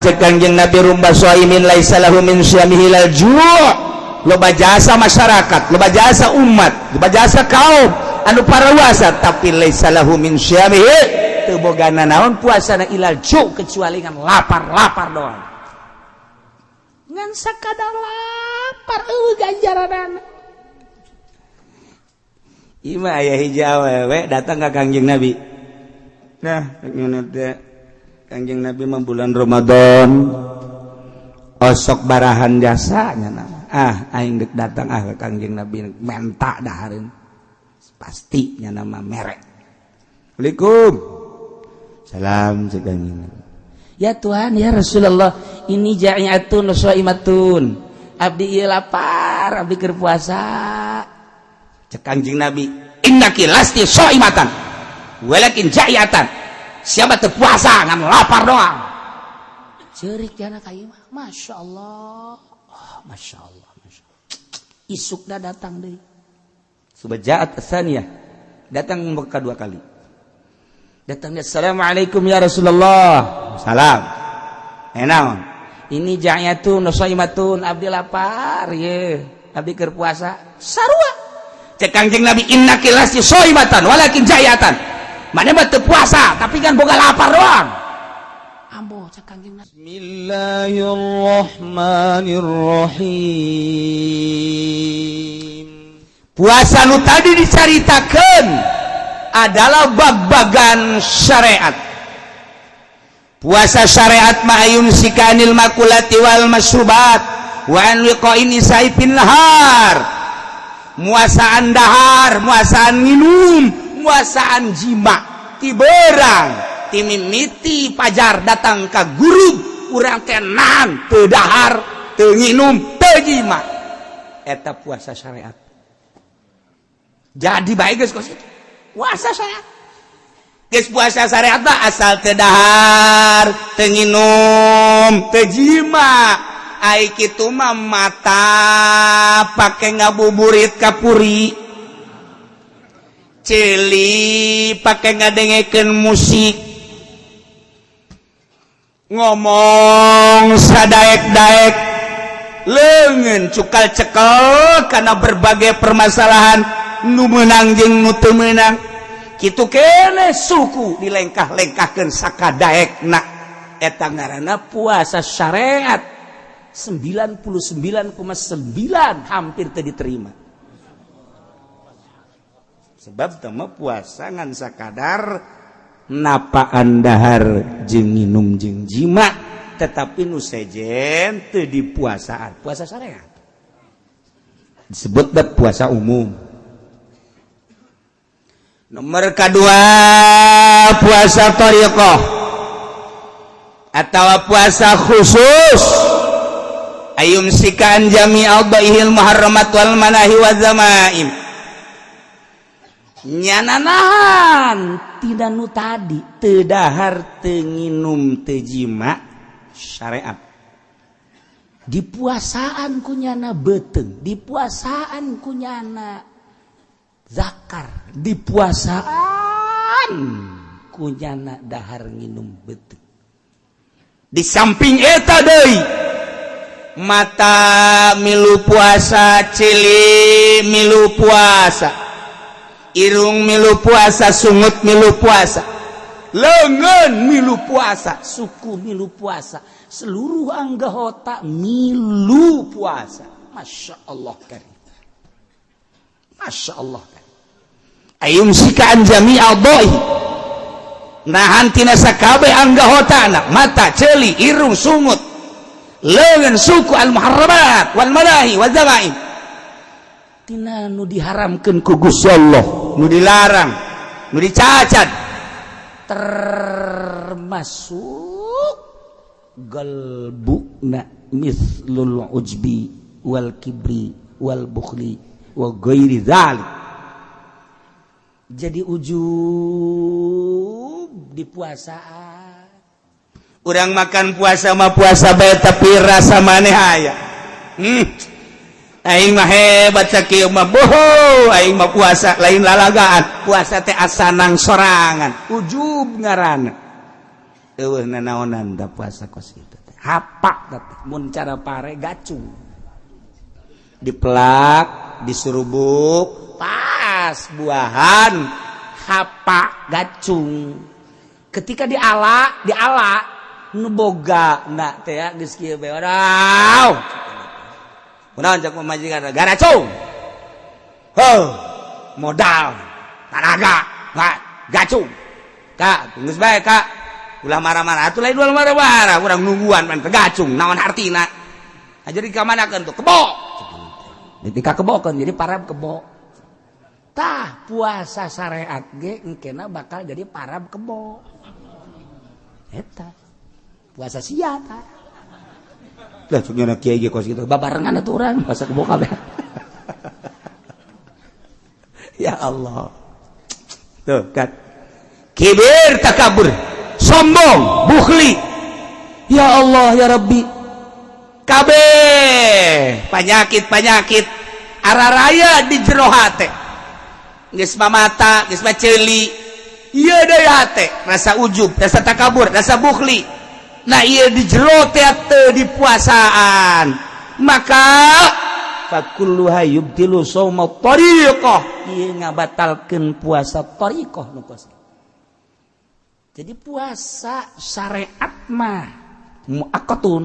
Cek Kangjeng Nabi, "Rubba shaimin laisa lahu min shiyamihi illal ju'." Loba jasa masyarakat, loba jasa umat, loba jasa kaum anu parawasa, tapi laisa lahu min shiyamihi, teu boga naon puasana, illal ju', kecuali ngan lapar-lapar doang, ngan sakadar lapar, euweuh ganjaranana. Ima aya hiji awewe datang ka Kangjeng Nabi. Nah, teh Kangjeng Nabi mah bulan Ramadan osok barahan jasanya. Ah, aing dek datang ah ke Kangjeng Nabi menta dahareun. Pasti nya nama merek. Assalamualaikum. Salam, cek Kangjeng Nabi. Ya Tuhan, ya Rasulullah, ini ja'iatun shaimatun. Abdi ieu lapar, abdi keur puasa. Cek Kangjeng Nabi, "Innaki lasti shaimatan walakin ja'iatan." Siapa teu puasa, ngan lapar doang. Ceurik jana ka ieu mah. Masya Allah. Oh, Masya Allah, Masya Allah. Isukna datang deui. Subajaat tsaniyah. Datang kedua kali. Datangnya, "Assalamualaikum ya Rasulullah." Salam. Eh, naon? Ini ja'yatun shaimatun, abdi lapar ye. Abdi keur puasa. Sarua. Cek Kangjeng Nabi, "Innaki lasti shaimatan walakin ja'yatan." Mana mah teu puasa, tapi kan boga lapar doang. Ambo, cek Kangjeng Nabi. Bismillahirrahmanirrahim. Puasa nu tadi dicaritakan adalah bag-bagan syariat. Puasa syariat ma ayumsika 'anil makulati wal masyrubat wa an liqa'in nisa'i fin nahar. Muasaan dahar, muasaan minum, muasaan jima ti berang, ti mimiti pajar datang ka gurub, urang teh nahan, teu dahar, teu nginum, teu jima. Eta puasa syariat. Jadi baik geus kos itu puasa syariat. Geus puasa syariat mah asal teu dahar, teu nginum, teu jima. Ai kitu mah mata pake ngabuburit ka puri, ceuli pake ngadengekeun musik, ngomong sadaek-daek, leungeun cukal cekel karena berbagai permasalahan nu meunang jeung nu teu meunang. Kitu kene suku dilengkah-lengkahkeun sakadaekna. Eta ngaranna puasa syariat, 99,9 hampir teu diterima, sebab teu puasa ngan sakadar napaan dahar jeung minum jeung jima, tetapi nu sejen teu dipuasaan. Puasa syariat disebut puasa umum. Nomor kedua, puasa thariqah atau puasa khusus, ayumsika 'an jami' a'dha'ihil muharramat wal manahi wa zamaim. Nyana nahan tina nu tadi, teu dahar, teu nginum, teu jima syariat. Dipuasaan ku nyana beuteung, dipuasaan ku nyana zakar, dipuasaan ku nyana dahar nginum beuteung. Di samping eta deui, mata milu puasa, ceuli milu puasa, irung milu puasa, sungut milu puasa, leungeun milu puasa, suku milu puasa, seluruh anggota milu puasa. Masya Allah karim, Masya Allah karim. Ayumsika 'an jami' a'dha'ihi, nahan tina sakabeh anggotana, mata, ceuli, irung, sungut, leungeun, suku, al muharramat wal manahi wal zamaim, tina nu diharamkeun ku Gusti Allah, nu dilarang, nu dicacat, termasuk galbuna mislul ujbi wal kibri wal bukhli wa ghairi dzalik. Jadi ujub di puasaan. Urang makan puasa mah puasa bae, tapi rasa maneh aya. Aing mah hebat sakieu mah, boho, aing mah puasa lain lalagaan, puasa teh asanang sorangan. Ujub ngaranna, eueuh nanaonan da puasa kos kitu teh. Hapak mun cara pare gacung, dipelak, diserubuk, pas buahan hapak gacung. Ketika diala, diala nu boga na teh geus kieu bae. Wadaw, kunaon cek pamajikan? Garacung. Heuh, modal tanaga gacung. Kak, geus bae, Kak, ulah marah-marah atuh. Lain ulah marah-marah, urang nungguan man gacung naon hartina. Jadi kamanakeun tuh kebo, ketika kebokeun jadi parab kebo. Tah, puasa syariat ge engkena bakal jadi parab kebo. Eta puasa sia tah. Lah, cuk kiai ge kos kitu, babarengan atuh urang puasa kebo kabeh. Ya Allah, tuh kan kibir, takabur, sombong, bukhli. Ya Allah, ya Rabbi, kabeh penyakit-penyakit araraya di jero hate. Geus mata, geus ceuli ieu deui hate, rasa ujub, rasa takabur, rasa bukhli. Nah, ieu di jero teh teu dipuasaan, maka fakulluha yubtilu shauma tariqah, ieu ngabatalkeun puasa tariqah nu kos. Jadi puasa syariat mah muaqqatun,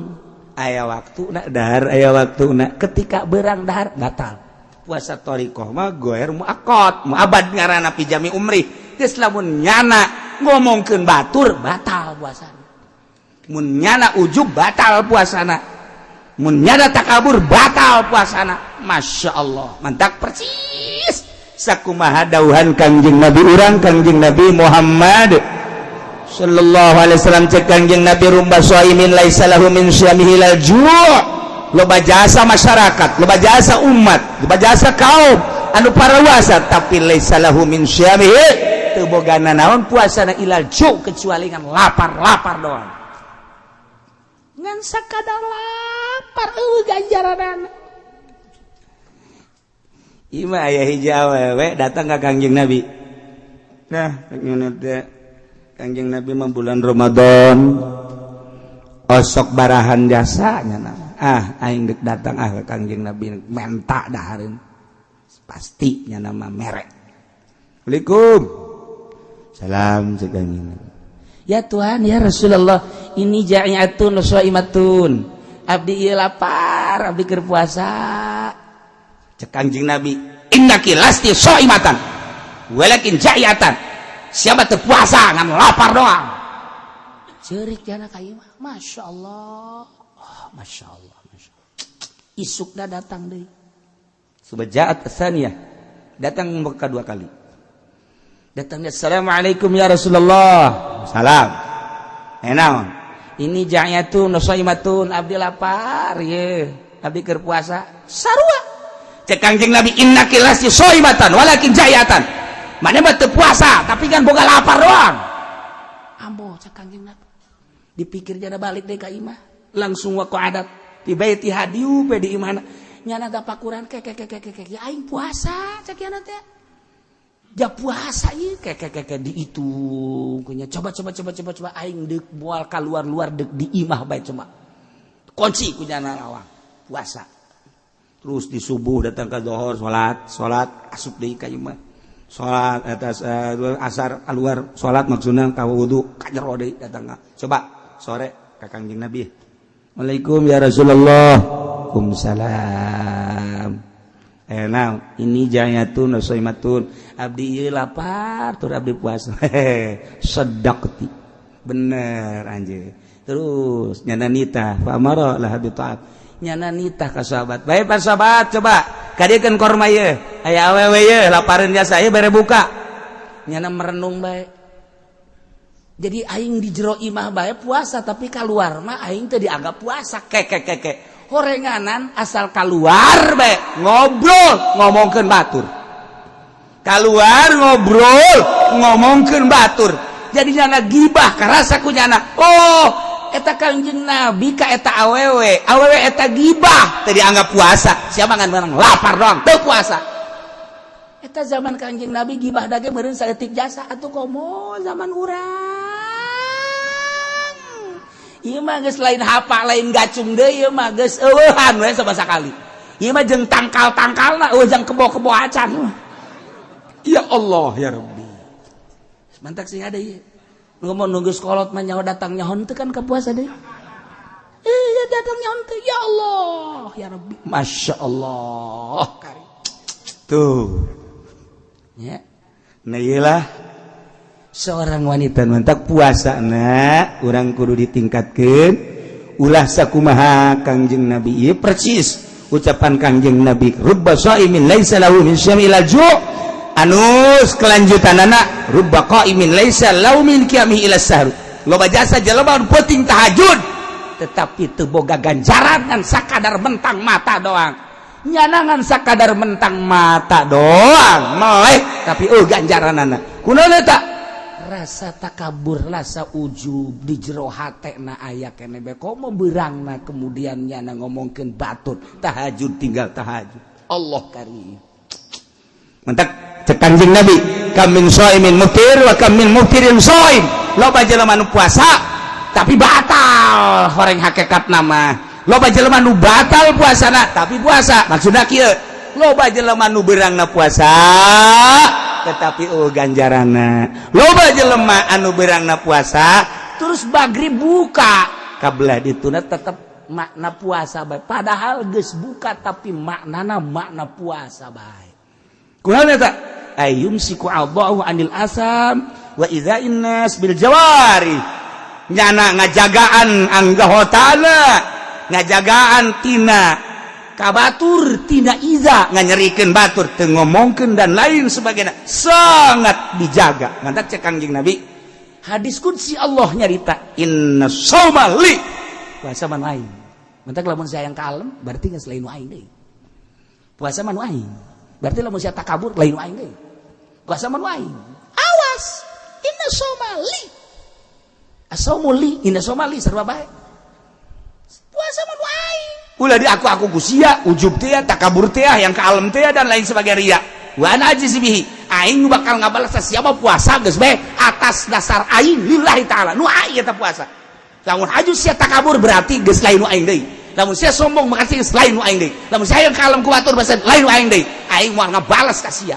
aya waktu nak dahar, aya waktu nak ketika berang dahar batal. Puasa thariqah mah goer muaqqat, muabad ngaranna, fi jami umri. Geus lamun nyana ngomongkeun batur, batal puasana. Mun nyana ujub, batal puasana. Mun nyana takabur, batal puasana. Masya Allah, mantap persis sakumaha dauhan Kangjeng Nabi urang, Kangjeng Nabi Muhammad sallallahu alaihi wasallam. Cek Kangjeng Nabi, "Rubba shaimin laisa lahu min shiyamihi illal ju'." Loba jasa masyarakat, loba jasa umat, loba jasa kaum anu parawasa, tapi laisa lahu min shiyamihi, teu boga nanaon puasana, illal ju', kecuali ngan lapar-lapar doang, ngan sakadar lapar, eueuh ganjaranana. Ima aya hiji awewe datang ka Kangjeng Nabi. Nah, teh Kangjeng Nabi mah bulan Ramadan osok barahan jasanya. Ah, aing dek datang ah ke Kangjeng Nabi menta dahareun, pasti nya nama merek. Assalamualaikum. Salam, cek Kangjeng Nabi. Ya Tuhan, ya Rasulullah, ini ja'iatun shaimatun. Abdi ieu lapar, abdi keur puasa. Cek Kangjeng Nabi, "Innaki lasti shaimatan walakin ja'iatan." Siapa teu puasa, ngan lapar doang. Ceurik jana ka ieu mah. Masya Allah. Oh, Masya Allah, Masya Allah. Isukna datang deui. Subajaat tsaniyah. Datang kedua kali. Datangnya, "Assalamualaikum ya Rasulullah." Salam. Eh, naon? Ini ja'yatun shaimatun, abdi lapar ye. Abdi keur puasa. Sarua. Cek Kangjeng Nabi, "Innaki lasti shaimatan walakin ja'yatan." Mana mah teu puasa, tapi kan boga lapar doang. Ambo, cek Kangjeng Nabi. Dipikir jana balik deh ka imah. Langsung wa adat di baitiha, diup di imahna. Nyana tapakuran ke ke ke ke ke, ya aing puasa, cek yana teh. Ja puasa ieu ke ke ke ke, dihitung kunya. Coba, coba, coba, coba, coba, aing deuk moal keluar luar, deuk di imah bae, coba. Kunci ku nyana lawang. Puasa. Terus di subuh datang ke zuhur, salat, salat, asup deui ka imah. Salat atas asar keluar salat, maksudna ka wudu, ka jero deui datang. Coba sore ka Kangjeng Nabi. "Assalamualaikum ya Rasulullah." "Waalaikumsalam." Eh, nah, ini jayatun shaimatun, abdi ieu lapar tur abdi puasa. "Sadaqti, bener anjir." Terus nyana nitah, fa amara laha bi ta'at, nyana nitah ka sahabat bae. "Pak sahabat, coba kadiekeun korma ieu, aya awewe ieu lapareun jasa ieu, bere buka." Nyana merenung bae. Jadi aing di jero imah bae puasa, tapi keluar mah aing teu dianggap puasa. Ke ke ke ke, horenganan asal keluar bae ngobrol ngomongkeun batur, keluar ngobrol ngomongkeun batur, jadi nyana gibah karasa ku nyana. Oh, eta Kangjeng Nabi ka eta awewe, awewe eta gibah teu dianggap puasa. Siapa ngan menang lapar doang teu puasa. Eta zaman Kangjeng Nabi gibah dage meureun saeutik jasa. Atuh komo zaman urang. Ieu mah geus lain hapa, lain gacung deui, ieu mah geus eueuhan we sabasa sakali. Ieu mah jeung tangkal-tangkalna eueuh, jang kebo-kebo acan. Ya Allah ya Rabbi. Mantak sih ada ieu. Ngomong nunggu sekolot mah nyaho datang nyaho teu kan ka puasa deui. Eh, datang nyaho teu, ya Allah ya Rabbi. Masya Allah. Tuh. Ya. Nah, iyalah seorang wanita mantak puasa na urang kudu ditingkatkan, ulah sakumaha Kangjeng Nabi. Ieu persis ucapan Kangjeng Nabi, rubba shaimin laisa lahu min syami ila ju', anus kelanjutan anak, rubba qaimin laisa lahu min qiyamihi ila sahur. Loba jasa jelema penting tahajud, tetapi teu boga ganjaran, dan sakadar mentang mata doang, nyanangan sakadar mentang mata doang melek, tapi oh ganjaran anak kunaon eta? Rasa takabur, rasa ujub di jero hatena aya kene bae, komo beurangna kemudian nyana ngomongkeun batur tahajud, tinggal tahajud. Allah karim. Mantak cek Kanjeng Nabi, kam min shaimin muftir wa kam min muftirin shaim. Loba jelema nu puasa tapi batal, horeng hakikat nama. Loba jelema nu batal puasana tapi puasa. Maksudna kieu, loba jelema nu beurangna puasa tetapi oh ganjarana, loba jelema anu beurangna puasa terus bagrib buka, kabelah dituna tetep makna puasa bae, padahal geus buka tapi maknana makna puasa bae. Kunaon eta? Ayumsiku Allahu anil asam wa idza'in nas bil jawari. Nyana ngajagaan anggahotana, ngajagaan tina kabatur, tina iza, nganyerikeun batur, teu ngomongkeun dan lain sebagainya, sangat dijaga. Mantak cek Kangjeng Nabi, hadis qudsi, Allah nyarita, inna shauma li, puasa mah aing. Mantak lamun saya yang kalem berarti geus lain aing deui. Puasa mah aing. Berarti lamun saya takabur lain aing deui. Puasa mah aing. Awas, inna shauma li, asaumu li, inna shauma li, sarua bae. Puasa mah aing, ulah di aku ku sia, ujub teh, takabur teh, yang kalem teh, dan lain sebagai ria. Wa ana ajzi bihi, aing bakal ngabalas siapa. Puasa geus bae atas dasar aing, lillahi taala, nu aing eta puasa. Lamun aju sia takabur berarti geus lain nu aing deui. Lamun sia sombong berarti geus lain nu aing deui. Lamun sia yang kalem ku batur bahasa lain nu aing deui. Aing moal ngabalas ka sia.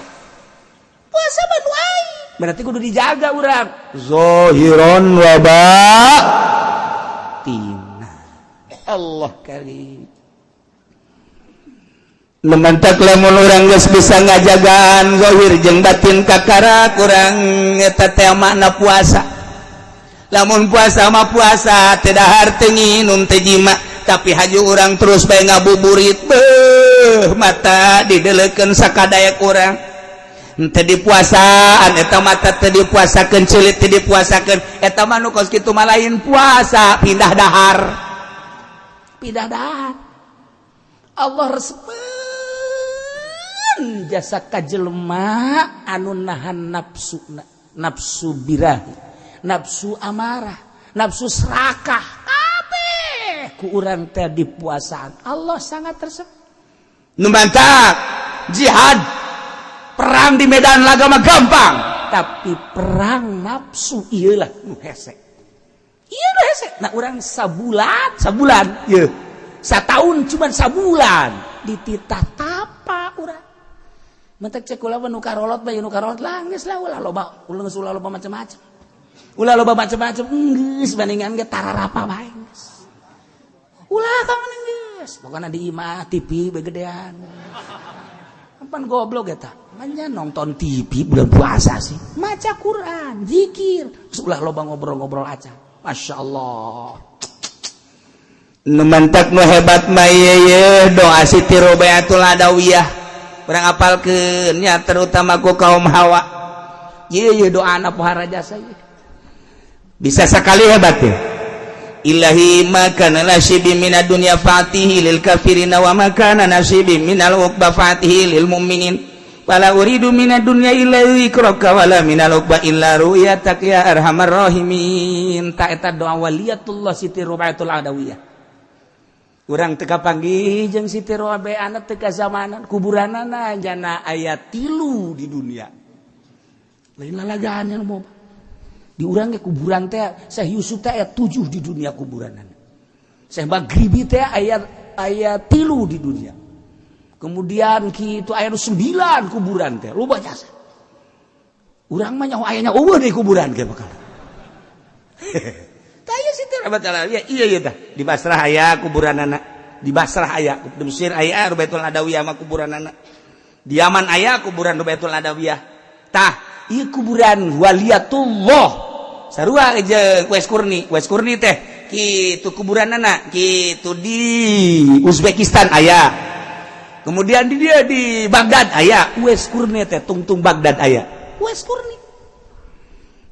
Puasa mah nu aing, berarti kudu dijaga urang zahiron wa batina. Allah karim. Mantak lamun urang geus bisa ngajagaan zahir jeung batin, kakara kurang eta teh makna puasa. Lamun puasa mah puasa teu dahar, teu nginum, teu jima, tapi haju urang terus bae ngabuburit, beuh, mata didelekeun sakadaya kurang teu dipuasaan eta, mata teu dipuasakeun, ceulit teu dipuasakeun, eta mah nu kos kitu mah lain puasa, pindah dahar, pindah dahar. Allah resepeun jasa ka jelema anu nahan nafsu, nafsu birahi, nafsu amarah, nafsu serakah, kabeh ku urang teh dipuasaan. Allah sangat resep. Nu mantak jihad, perang di medan laga mah gampang, tapi perang nafsu iyalah nu hese, ieu nu hese. Nah, urang sabulan, sabulan ieu satahun, cuman sabulan dititah tapa urang. Mentek cek kula, nu karolot bae, nu karolot lah geus lah, ulah loba, ulah geus, ulah loba macam-macam, ulah loba macam-macam, geus bandingan ge tararapa bae geus. Ulah ka mana geus, pokona di imah TV begedean. Pan goblok eta manya nonton TV bulan puasa sih. Maca Quran, zikir, terus ulah loba ngobrol-ngobrol aja. Masya Allah. Nu mantak nu hebat mah ye doa Siti Robiatul Adawiyah. Urang apalkeun nya, terutama ku kaum hawa. Ye ye doa anak pohara jasa ye. Bisa sekali hebat ya. Ilahi ma kana nasibi minad dunya fatihi lil kafirina wa ma kana nasibi minal uqba fatihi lil mu'minin. Wala uridu minad dunya illa dzikraka wala minal uqba illa ru'yatak ya arhamar rahimin. Ta eta doa waliyatullah Siti Rubiatul Adawiyah. Urang teu kapanggih jeung Siti Robiah teu zamanan, kuburanana jana aya 3 di dunia. Lain lalagaan yang mau. Di urang ge kuburan teh Syekh Yusuf teh aya 7 di dunia kuburanana. Syekh Maghribi teh aya aya 3 di dunia. Kemudian kitu aya 9 kuburan teh, loba jasa. Urang mah nyaho ayana eueuh di kuburan ge bakal. Tah ieu Siti Rubaitul Adawiyah, iya ieu tah. Di Basrah aya kuburanana, di Basrah aya, di Mesir aya Rubaitul Adawiyah mah kuburanana. Di Yaman aya kuburan Rubaitul Adawiyah. Tah, ieu kuburan waliyatullah. Sarua jeung Uwais Qurni, Uwais Qurni teh kitu kuburanana, kitu di Uzbekistan aya. Kemudian di dia di Baghdad aya, Uwais Qurni teh tungtung Baghdad aya. Uwais Qurni.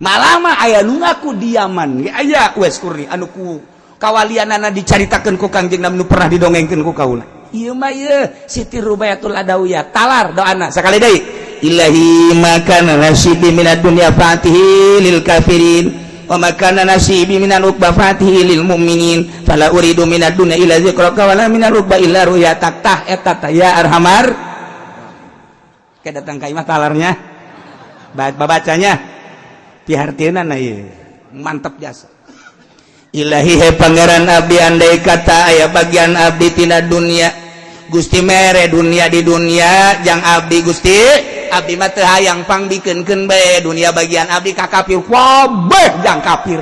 Malah mah aya nu ngaku di Yaman ge aya Uwais Qurni anu ku kawalianana dicaritakeun ku Kangjeng Nabi nu pernah didongengkeun ku kaula. Ieu mah ieu Siti Rubaitul Adawiyah talar doana sakali deui. Ilahi ma kana nasibi minad dunya fatihi lil kafirin wa ma kana nasibi minal uqba fatihi lil mu'minin fala uridu minad dunya illa zikraka wala minal uqba illa ru'yatak. Tah eta tah ya arhamar. Kayak datang ka imah talarnya. Babacanya pihartieunana ieu. Mantap jasa. Ilahi he Pangeran abdi, andai kata aya bagian abdi tina dunia, Gusti mere dunia di dunia jang abdi, Gusti, abdi mah teu hayang, pangbikeunkeun bae dunia bagian abdi ka kafir kabeh, jang kafir.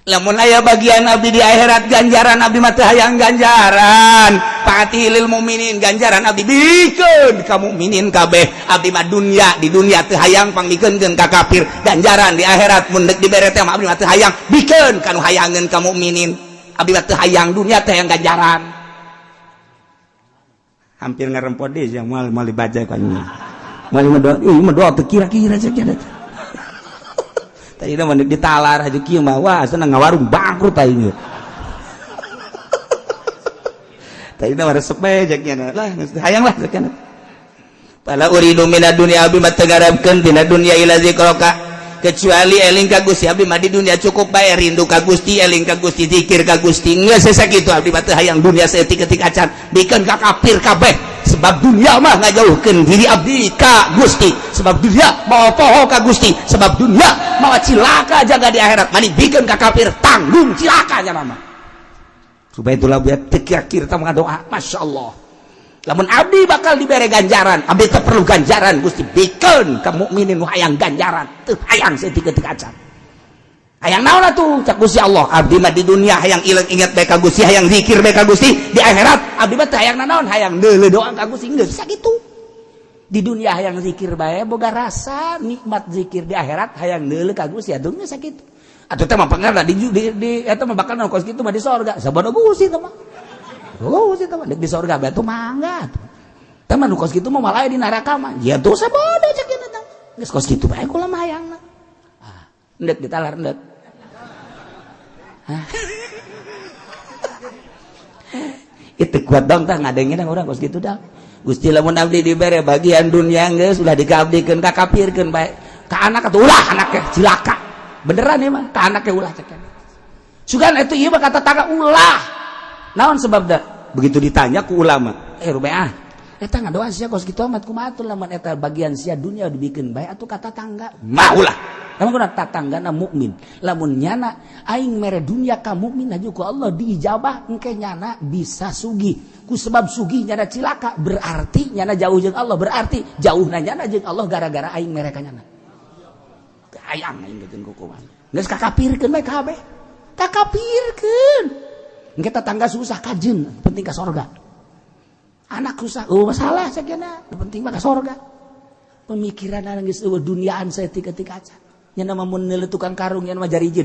Lamun aya bagian abdi di akhirat ganjaran, abdi mah teu hayang ganjaran, fa'tihi lil mukminin, ganjaran abdi bikeun ka mukminin kabeh. Abdi mah dunia di dunia teu hayang, pangbikeunkeun ka kafir. Ganjaran di akhirat mun deuk dibere teh mah abdi mah teu hayang, bikeun ka nu hayangeun ka mukminin. Abdi mah teu hayang dunia, teu hayang ganjaran. Hampir ngarempot deh yang mal mal dibaca kan. Mal mah doa, ieu mah doa teu kira-kira cek ada. Tadi mah ditalar aja kieu mah, wah senang ngawarung bangkrut aing. Tadi mah resep bae cek nya lah, geus hayang lah cek nya. Fala uridu minad dunya, abdi mah teu ngarepkeun tina dunya illa zikraka, kecuali eling ka Gusti. Abdi mah di dunia cukup bae rindu ka Gusti, eling ka Gusti, zikir ka Gusti, geus sakitu. Abdi mah teu hayang dunia saeutik-eutik acan, bikeun ka kafir kabeh, sebab dunia mah ngajauhkeun diri abdi ka Gusti, sebab dunia mawa poho ka Gusti, sebab dunia mawa cilaka jaga di akhirat. Mani bikeun ka kafir, tanggung cilaka nya mah. Supaya itulah buat teu kira-kira tah doa, Masya Allah. Lamun abdi bakal dibere ganjaran, abdi teu perlu ganjaran, Gusti, bikeun ka mukminin nu hayang ganjaran, teu hayang saeutik-eutik acan. Hayang naon atuh? Cak Gusti Allah, abdi mah di dunia hayang ilang inget bae ka Gusti, hayang zikir bae ka Gusti. Di akhirat abdi mah teu hayang nanaon, hayang deuleu doa ka Gusti, geus sakitu. Di dunia hayang zikir bae, boga rasa nikmat zikir. Di akhirat hayang deuleu ka Gusti, atuh geus sakitu. Atuh teh mah pangarna di eta mah bakal kos kitu mah di sorga. Sabodo Gusti teh mah. Gusti teh mah di sorga bae tuh mangga atuh. Teh mah nu kos kitu mah malah di neraka mah. Ya tuh sabodo cek ieu teh. Geus kos kitu bae kula mah hayangna. Ah, endek ditalar endek. Hah? Itu kuat dong tah ngadengin urang kos kitu dah. Gusti, lamun abdi dibere bagian dunia geus ulah dikaabdikeun ka kafirkeun bae. Ka anak atuh ulah, anaknya cilaka. Beneran ya mah ka anaknya ulah cek. Sugan itu ieu mah kata tangga ulah. Naon sebabna? Begitu ditanya ku ulama, Eh, Rubeah, eta ngadoa sia kos kitu amat kumaha atuh lamun eta bagian sia dunia dibikeun bae atuh kata tangga. Mah ulah. Emang kuna tatanggana mukmin. Lamun nyana aing mere dunia ka mukmin aja ku Allah diijabah, engke nyana bisa sugih. Ku sebab sugih nyana cilaka, berarti nyana jauh jeung Allah, berarti jauhna nyana jeung Allah gara-gara aing mere ka nyana. Hayang aing geus ku kumaha. Geus kakapirkeun bae kabeh. Kakapirkeun. Engke tetangga susah kajeun, penting ka sorga. Anak susah, oh masalah sakiana, penting mah ka sorga. Pemikiran geus eueuh duniaan saeutik-eutik acan. Nya nama mun neuleuh tukang karung nya mah jariji.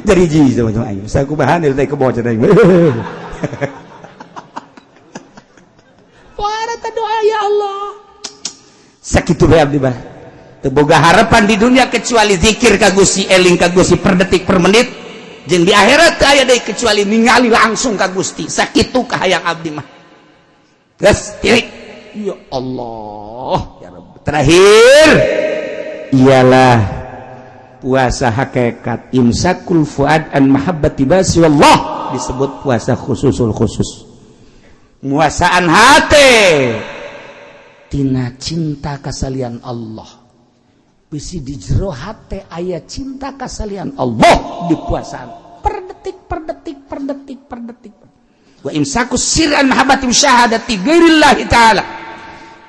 Jariji sama sama aing. Saya kumaha teh kebo cenah aing. Wah, doa ya Allah. Sakitu bae abdi mah. Teu boga harapan di dunia kecuali zikir ka Gusti, eling ka Gusti per detik per menit. Jeung di akhirat teu aya deui kecuali ningali langsung ka Gusti. Sakitu kahayang abdi mah. Geus titik. Ya Allah, ya Rabb. Terakhir ialah puasa hakikat imsakul fuad an mahabbati basi wallah, disebut puasa khususul khusus, muasaan hati Tina cinta kasalian Allah. Bisi di jero hate aya cinta kasalian Allah, dipuasaan per detik, per detik, per detik, per detik. Wa imsaku sir an mahabbati musyahadati ghairillahi ta'ala,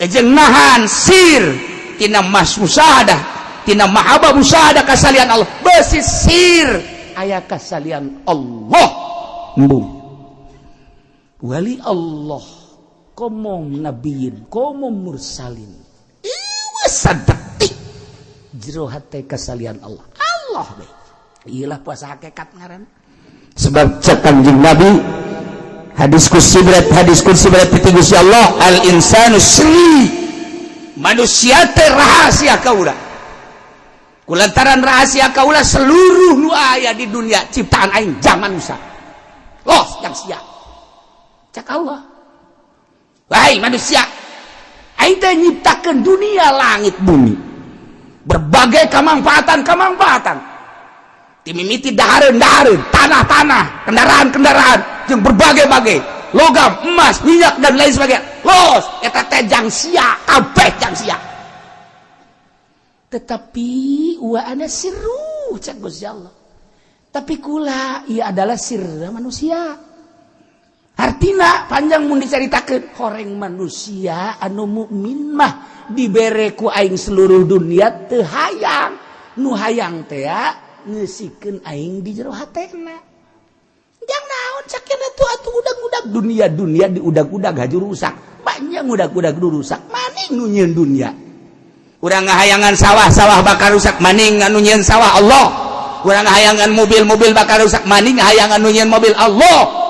jeung nahan sir tina mas musyahadah, tina mahabbah musyahadah kasalian Allah. Besi sir aya kasalian Allah, embung wali Allah, komo nabiyin, komo mursalin, ieu sadetik jero hate kasalian Allah, Allah we. Iyalah puasa hakikat ngaran. Sebab cek Kanjeng Nabi, hadis qudsi, berat hadis qudsi, berarti ti Gusti Allah, al insanu sirri, manusia teh rahasia kaula. Kulantaran rahasia kaula, seluruh nu aya di dunia ciptaan aing jang manusia, los jang sia. Cek Allah, wahai manusia, aing teh nyiptakeun dunia, langit, bumi, berbagai kamangfaatan-kamangfaatan, timimiti dahareun dahareun, tanah-tanah, kendaraan-kendaraan, jeung berbagai-bagai logam, emas, minyak, dan lain sebagainya. Los eta teh jang sia, kabeh jang sia. Tetapi wa ana sirru, cek Gusti Allah, tapi kula ia adalah sirra manusia. Artina panjang mun dicaritakeun. Horeng manusia anu mukmin mah dibere ku aing seluruh dunia teu hayang, nu hayang teh ngeusikeun aing di jero hatena. Jang naon cakena tuh atuh udag-udag dunia? Dunia diudag-udag haju rusak, banyak udag-udag rusak. Maning nu nyieun dunia? Urang ngahayangan sawah, sawah bakal rusak, maning anu nyieun sawah? Allah. Urang ngahayangan mobil, mobil bakal rusak, maning hayangan nu nyieun mobil? Allah.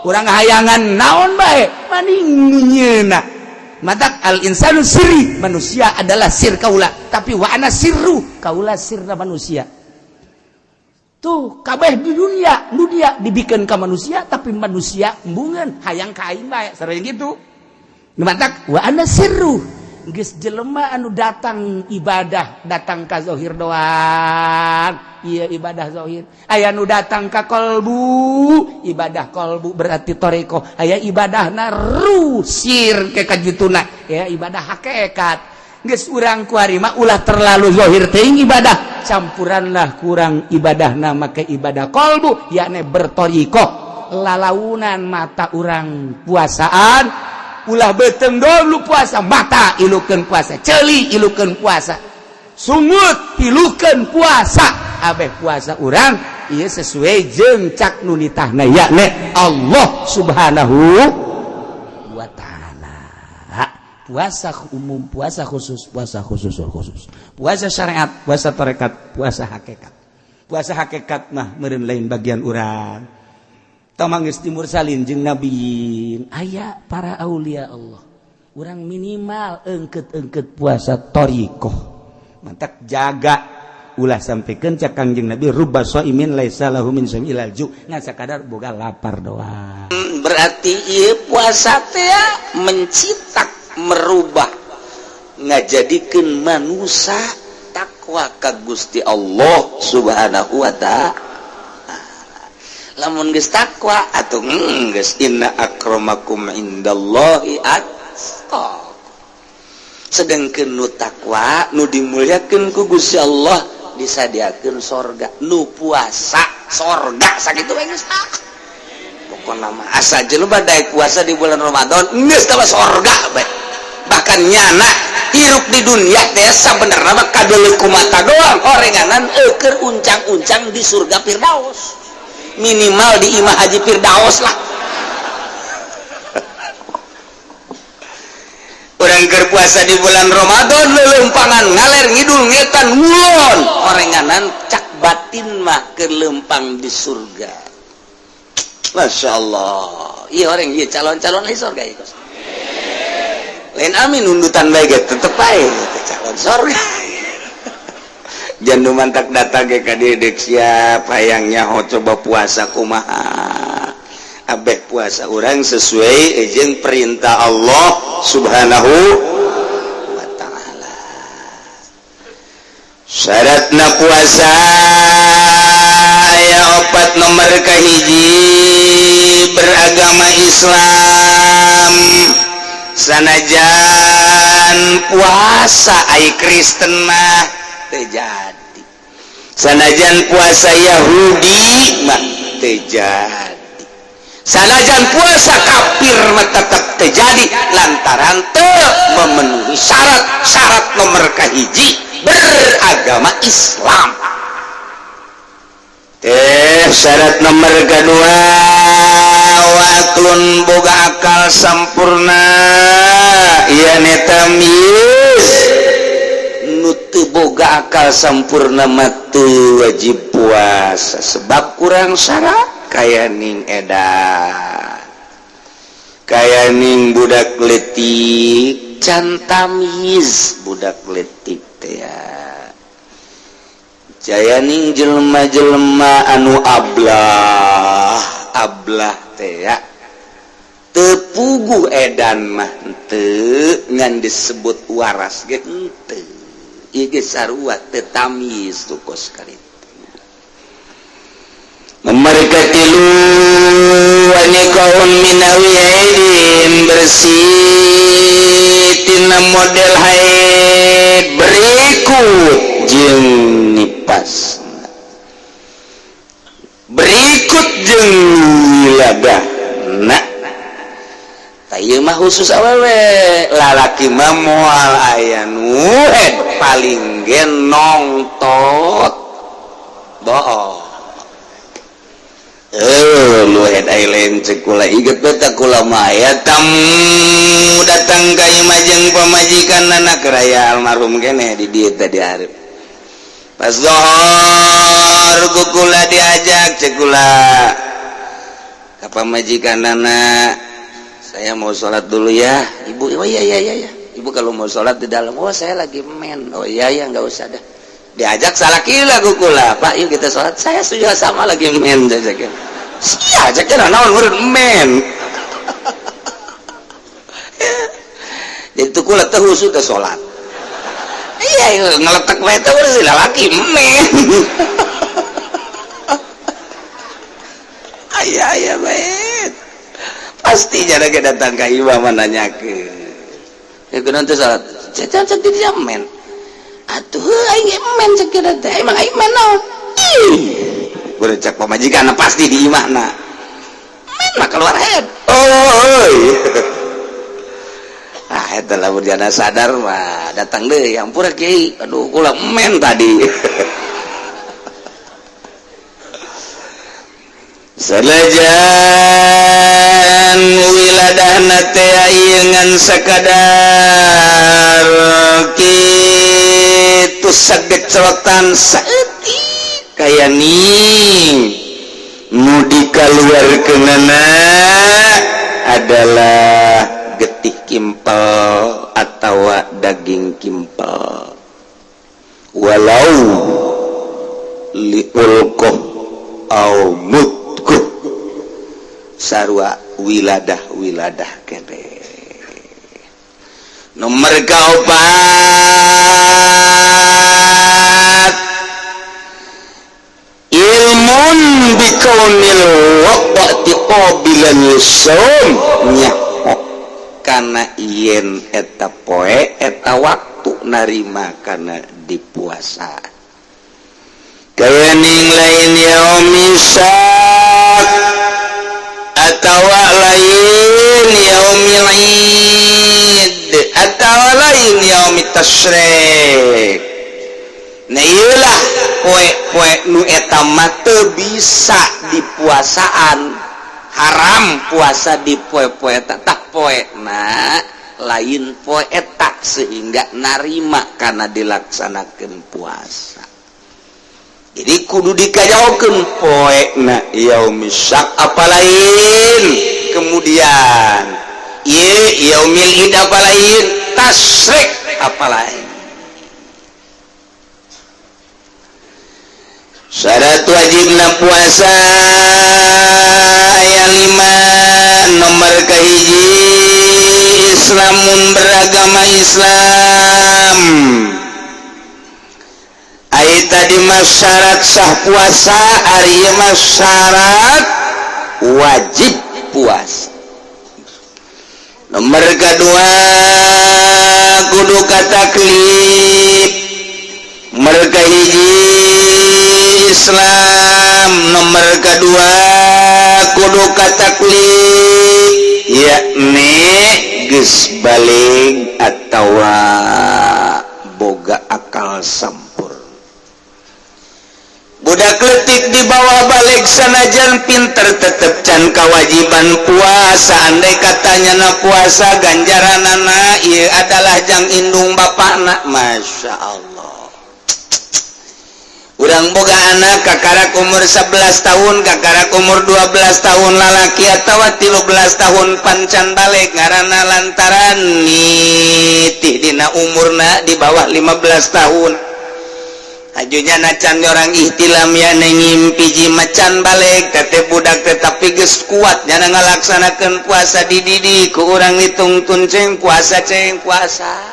Urang hayangan naon bae, maning nu nyieunna? Matak al insanu sirri, manusia adalah sir kaula, tapi wa ana sirru, kaula sirna manusia. Tuh kabeh di dunia, dunia dibikin ke manusia, tapi manusia embungeun, hayang ka aing bae, sering gitu. Matak wa ana sirru. Geus jelema anu datang ibadah, datang ka zahir doang, iya ibadah zahir. Aya nu datang ka kolbu, ibadah kolbu berarti toreko. Aya ibadah ruh, sir ke kajituna ya, ibadah hakikat. Geus urang kuari mah ulah terlalu zahir teuing ibadah, campuranlah kurang ibadah nama ke ibadah kolbu, yakni bertorikoh. Lalaunan mata urang puasaan, ulah beteng dulu puasa, mata ilukeun puasa, ceuli ilukeun puasa, sungut ilukeun puasa, abeh puasa urang ieu sesuai jeung cak nu nitahna, yakni Allah Subhanahu wa Ta'ala. Puasa umum, puasa khusus, puasa khusus khusus, puasa syariat, puasa tarekat, puasa hakikat. Puasa hakikat mah meureun lain bagian urang. Tamang geus mursalin jeung nabiin, aya para aulia Allah. Urang minimal engket-engket puasa thoriqoh. Mantak jaga, ulah sampaikan cak Kangjeng Nabi, rubba shaimin laisa lahu min shaimi illal ju', ngan sakadar boga lapar doang. Berarti ieu puasa teh mencitak, merubah, ngajadikeun manusia takwa ka Gusti Allah Subhanahu wa Ta'ala. Lamun geus takwa atuh geus inna akramakum indallahi atqakum. Sedangkeun nu takwa nu dimuliakeun ku Gusti Allah, disadiakeun sorga. Nu puasa sorga, sakitu we geus. Ah, pokona mah asa jelema daek puasa di bulan Ramadan geus tambah sorga bae. Bahkan nyana hirup di dunia teh sabenerna mah kadeuleu ku mata doang, orenganan eukeun uncang-uncang di surga Firdaus, minimal di Imah Haji Firdaus lah. Urang keur puasa di bulan Ramadan, lelempangan ngaler ngidul ngetan ngulon, orenganan cak batin mah keur lempang di surga. Masya Allah, iya orang iya calon-calon di surga, iya lain amin undutan baik tetep bae calon surga. Jangan mantak datang ke kadedek, siapa yang nyaho coba puasa kumaha. Abeh puasa orang sesuai jeung perintah Allah Subhanahu wa Ta'ala. Syaratna puasa aya opat. Nomor kahiji, beragama Islam. Sanajan Sanajan puasa ai Kristen mah teu jadi, sanajan puasa Yahudi mah teu jadi, sanajan puasa kafir mah tetep teu jadi, lantaran teu memenuhi syarat-syarat nomor kahiji beragama Islam. Syarat nomor kedua, wa aqlun boga akal sampurna, ieu tamyiz. Nu teu boga akal sampurna mah teu wajib puasa sebab kurang syarat, kaya ning edan, kaya ning budak letik, can tamyiz budak letik teh ya. Jayaning jelema-jelema anu ablah ablah teh ya, teu puguh edan mah teu, ngan disebut waras ge henteu. Ieu ge sarua teu tamyiz tuh kos kitu. Nomor katilu, wa niqaun min haidin, bersih tina model haid berikut jeung nipas, berikut jeung wiladahna. Tah, ieu mah khusus awewe, lalaki mah moal aya nu haid, paling ge nongtot bohong. Eh, lu haid ai lain cek kula, inget beta kula mah aya tamu datang ka imah jeung pamajikan anak raya almarhum keneh di dieu teh di hareup. Pas zohor ku kula diajak, cek kula ka pamajikanana, "Saya mau sholat dulu ya, Ibu." "Oh iya iya iya ya. Ibu kalau mau sholat di dalam." "Oh, saya lagi men." "Oh iya ya, nggak usah dah." Diajak salaki lah ku kula, "Pak, yuk kita sholat." "Saya sudah sama lagi men." Saya sia ajaknya naon meureun men. Jadi tuh kula teh khusus teh sholat. Iya, ngeletak wae teh urus lalaki men. Aya aya bae. Pasti jada ge datang ka imah mah nanyakeun. Ya kunaon teh salat? Cacan cek di dia men. Atuh aing ge men cek kira teh. Emang aing men naon? Ih. Cek pamajikan pasti di imahna. Men mah keluar head. Oh. Ah, eta lamun jana sadar mah datang deui, "Ampura Kiai, aduh kula men tadi." Sanajan wiladahna teh ieu ngan sakadar kitu sagecrotan saeutik, kaya ning nu dikaluarkeunana adalah getih kimpel atawa daging kimpel, walau liulqoh au mutkuh, sarua wiladah-wiladah kene. Nomor kaopat, ilmun bikaunil waqti qabilan lisawm, nyaho kana yen eta poe eta waktu narima kana dipuasa, kaya ning lain yaumi syak atawa lain yaumil id atawa lain yaumit tasyrik. Nah, iyalah poe-poe nu eta mah teu bisa dipuasaan, haram puasa di poe-poe eta. Tah, poe na lain poe eta sehingga narima karena dilaksanakan puasa. Jadi kudu dikajaokeun poe na yaumi syak apa lain, kemudian ieu yaumil id apa lain, tasyrik apa lain. Syarat wajibna puasa aya 5. Nomor kahiji, Islamun, beragama Islam. Ai tadi mah syarat sah puasa, ari ieu mah syarat wajib puasa. Nomor kedua kudu kataklif. Mereka hiji Islam, nomor kedua kudu kataklif, yakni geus balig atawa boga akal sampurna. Budak letik di bawah balig, sanajan pinter, tetep can kewajiban puasa. Andai katanya na puasa, ganjaran anak iya adalah jang indung bapakna. Masya Allah, urang boga anak kakarak umur 11 tahun, kakarak umur 12 tahun lalaki, atau 13 tahun pan can balig ngaranna, lantaran nitih dina umurna di bawah 15 tahun. Ajunya nacan orang ihtilam ya, ngimpi jima can balig tete budak, tetapi geus kuat nyana ngalaksanakeun puasa. Dididik ku urang, ditungtun, "Ceng puasa, ceng puasa."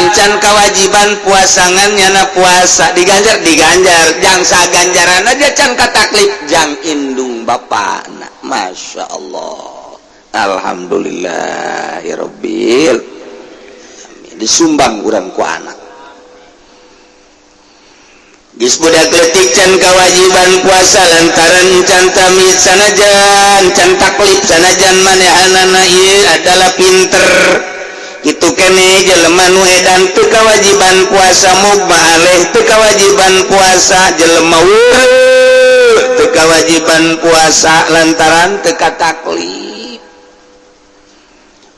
Encan kewajiban puasa ngan nyana puasa, diganjar, diganjar jangsa ganjaran aja can kataklif jang indung bapak. Masya Allah, alhamdulillahirobbil, disumbang urang ku anak. Geus budak letik can kewajiban puasa lantaran can tamyiz, sanajan can taklif, sanajan manehanana ieu adalah pinter. Itu kene jelema nu edan teu kewajiban puasa, mugma alaih teu kewajiban puasa, jelema weureu teu kewajiban puasa lantaran teu kataklif.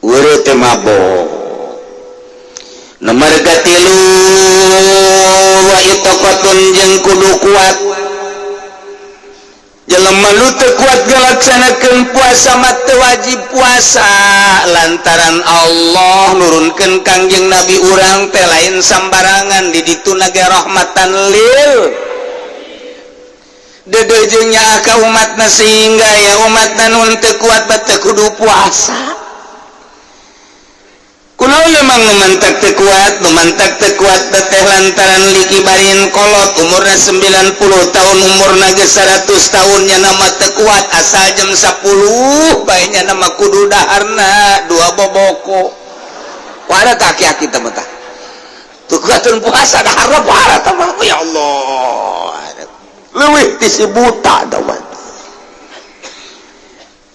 Weureu teh mabok. Nomor katilu, wa itaqatun, jeung kudu kuat. Jelema nu teu kuat ngalaksanakeun puasa mah teu wajib puasa, lantaran Allah nurunkeun Kangjeng Nabi urang teh lain sambarangan, di dituna ge rahmatan lil dede jeung nyaah ka umatna, sehingga ya umatna nu teu kuat mah teu kudu puasa. Kunaon memang nu mantak teu kuat? Nu mantak teu kuat teh lantaran likibarin kolot umurna 90 tahun, umurna geus 100 tahun, nya mah teu kuat. Asal jam 10 bae nya mah kudu daharna dua boboko. Wah, tak aki-aki teh mah teu kuatun puasa, daharna puasa teh mah. Ya Allah, leuwih ti si buta teh.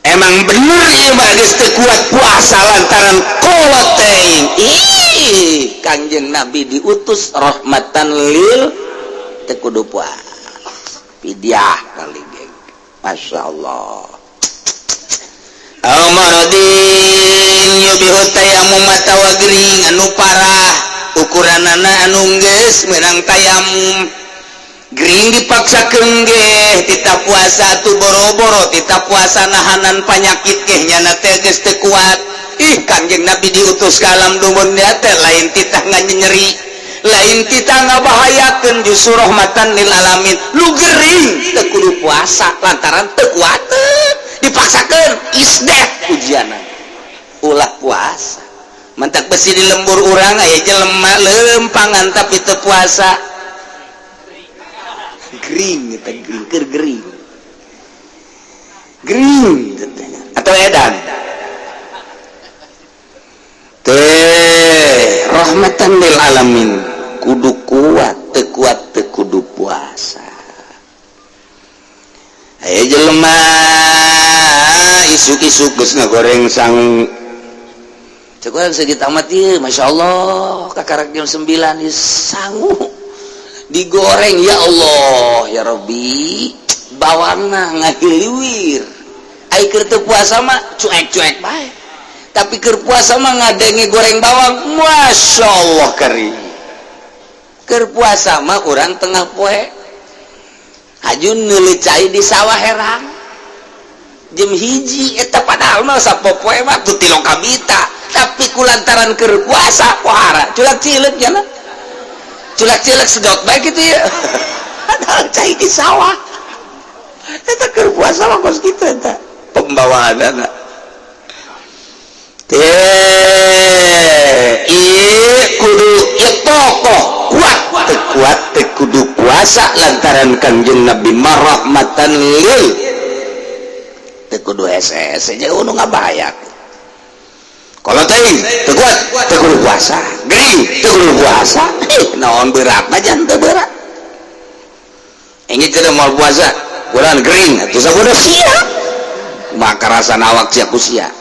Emang bener ieu mah geus teu kuat puasa lantaran kolot teuing. Ih, Kangjeng Nabi diutus rahmatan lil, teu kudu puasa, pidiah kali geng. Masya Allah. Aw maradin yubihu tayamum, atawa gering anu parah ukuranana anu geus meunang tayamum. Gering dipaksakeun ge titah puasa tuh, boro-boro titah puasa, nahanan panyakit ge nyana teh geus teu kuat. Ih, Kangjeng Nabi diutus ka alam dunya teh lain titah nganyeri, lain titah ngabahayakeun, justru rahmatan lil alamin. Lu gering teu kudu puasa lantaran teu kuat, dipaksakeun is death ujianna, ulah puasa. Mantak besi di lembur urang aya jelema lempangan tapi teu puasa, gering eta, gering keur gering, gering atau edan teh. Rahmatan lil alamin, kudu kuat. Teu kuat teu kudu puasa. Aya jelema isuk-isuk geus ngagoreng sangu. Cek segit amat ieu, Masya Allah, kakarak jam 9 ieu sangu digoreng. Ya Allah ya Robbi, bawangna ngahiliwir. Ai keur teu puasa mah cuek-cuek bae, tapi keur puasa mah ngadenge goreng bawang, Masya Allah, kering. Keur puasa mah urang tengah poe haju neuli cai di sawah herang jam 1 eta, padahal mah sapopoe mah tuh tilok kabita, tapi kulantaran keur puasa pohara culak cileuk ya na, culak cileuk sedot bae gitu ya, padahal cai di sawah eta. Keur puasa mah kos kitu eta pembawaanana teh. Ieu kudu ieu tokoh kuat, teu kuat teu kudu puasa lantaran Kangjeng Nabi marahmatan lil. Teu kudu hese-hese jeung nu ngabayak. Kalau teuing teu kuat, teu kudu puasa. Gering, teu kudu puasa. Ih, naon berat mah teu berat. Engge keur moal puasa, kurang gering atuh sabodo sia. Maka rasana awak sia ku sia.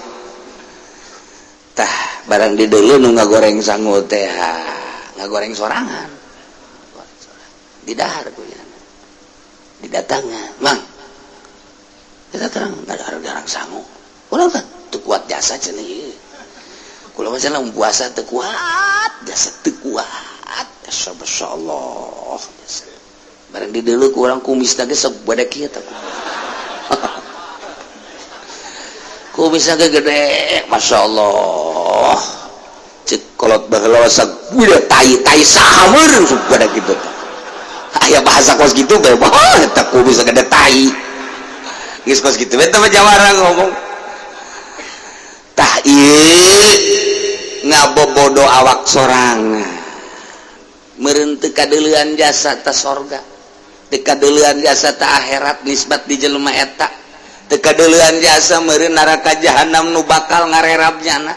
Tah, barang di deuleu nu ngagoreng sangu teh, ngagoreng sorangan. Di dahar ku nya. Didatangan, "Mang." Kita terang ada jarang sangu. Ulah teh teu kuat jasa cenah ieu. Kula mah cenah puasa teu kuat, jasa teu kuat. Masya Allah. Barang di deuleu ku urang kumisna ge sok bade kieu tah. Kumisna ge gede, Masya Allah. Cek kolot baheula sak budak tai-tai saha meureun sok bade kitu tah. Aya bahasa kos kitu bae, wah eta kumis gede tai. Geus kos kitu eta mah jawara ngomong. Tah ieu ngabobodo awak sorangan. Meureun teu kadeulean jasa ta sorga. Teu kadeulean jasa ta akhirat nisbat di jelema eta. Teu kadeulean jasa meureun neraka jahanam nu bakal ngarerab nyana.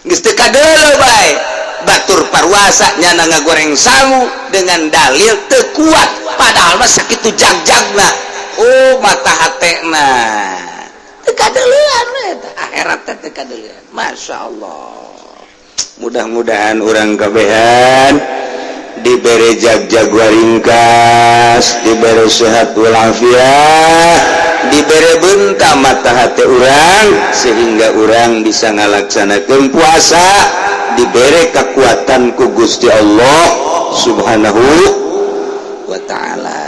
Geus teu kadeuleu bae. Batur parwasa nyana ngagoreng sangu dengan dalil teu kuat, padahal mah sakitu jag-jagna. Oh, mata hatena. Teu kadeulean eta akhirat teh teu kadeulean. Masya Allah. Mudah-mudahan urang kabehan dibere jag-jag waringkas, dibere sehat walafiat, dibere benta mata hati urang sehingga urang bisa ngalaksanakan puasa, dibere kekuatan ku Gusti Allah Subhanahu wa Ta'ala.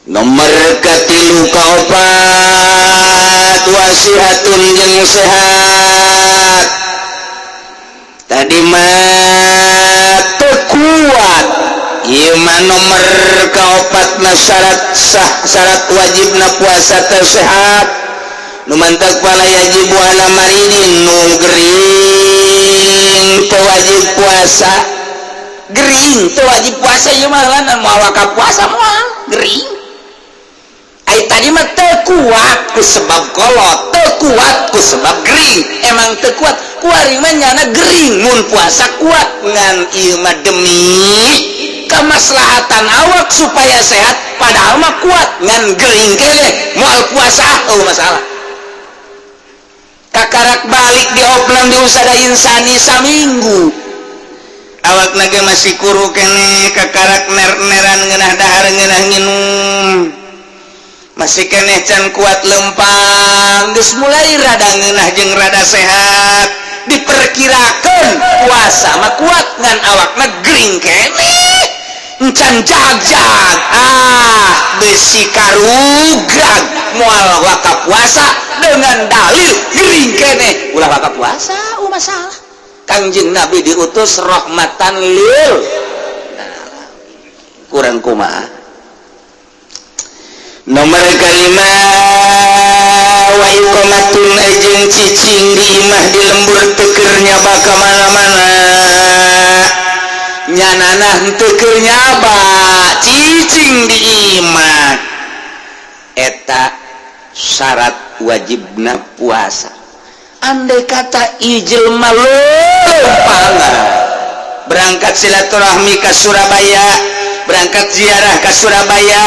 Nomor katilu kaopat, wasihatun jeung sehat. Tadi mah teu kuat, ieu mah nomor kaopatna syarat sah, syarat wajibna puasa teh sehat. Nu mantak fala yajibu ala maridin, nu gering teu wajib puasa. Gering teu wajib puasa ieu mah lan moal waka puasa, moal gering. Ai tadi mah teu kuat ku sebab kolot, teu kuat ku sebab gering. Emang teu kuat kuari mah nyana gering, mun puasa kuat. Ngan ieu mah demi kemaslahatan awak supaya sehat, padahal mah kuat ngan gering keneh moal puasa. Oh, masalah kakarak balik di opnam di Husada Insani saminggu, awak naga masih kuru keneh, kakarak ner-neran ngeunah dahar, ngeunah nginum, masih keneh can kuat lempang. Geus mulai rada ngeunah jeung rada sehat, diperkirakan puasa mah kuat, ngan awakna gering keneh, encan jag-jag, ah besi karugrag moal waka puasa dengan dalil gering keneh, ulah waka puasa. Oh, masalah Kangjeng Nabi diutus rahmatan lil kurang kumaha. Nomor kelima, wa iqamatun jeung cicing di imah, di lembur, teu keur nyaba ka mana-mana. Nyanana teu keur nyaba, cicing di imah, eta syarat wajibna puasa. Andai kata jelema leumpang berangkat silaturahmi ke Surabaya, berangkat ziarah ke Surabaya,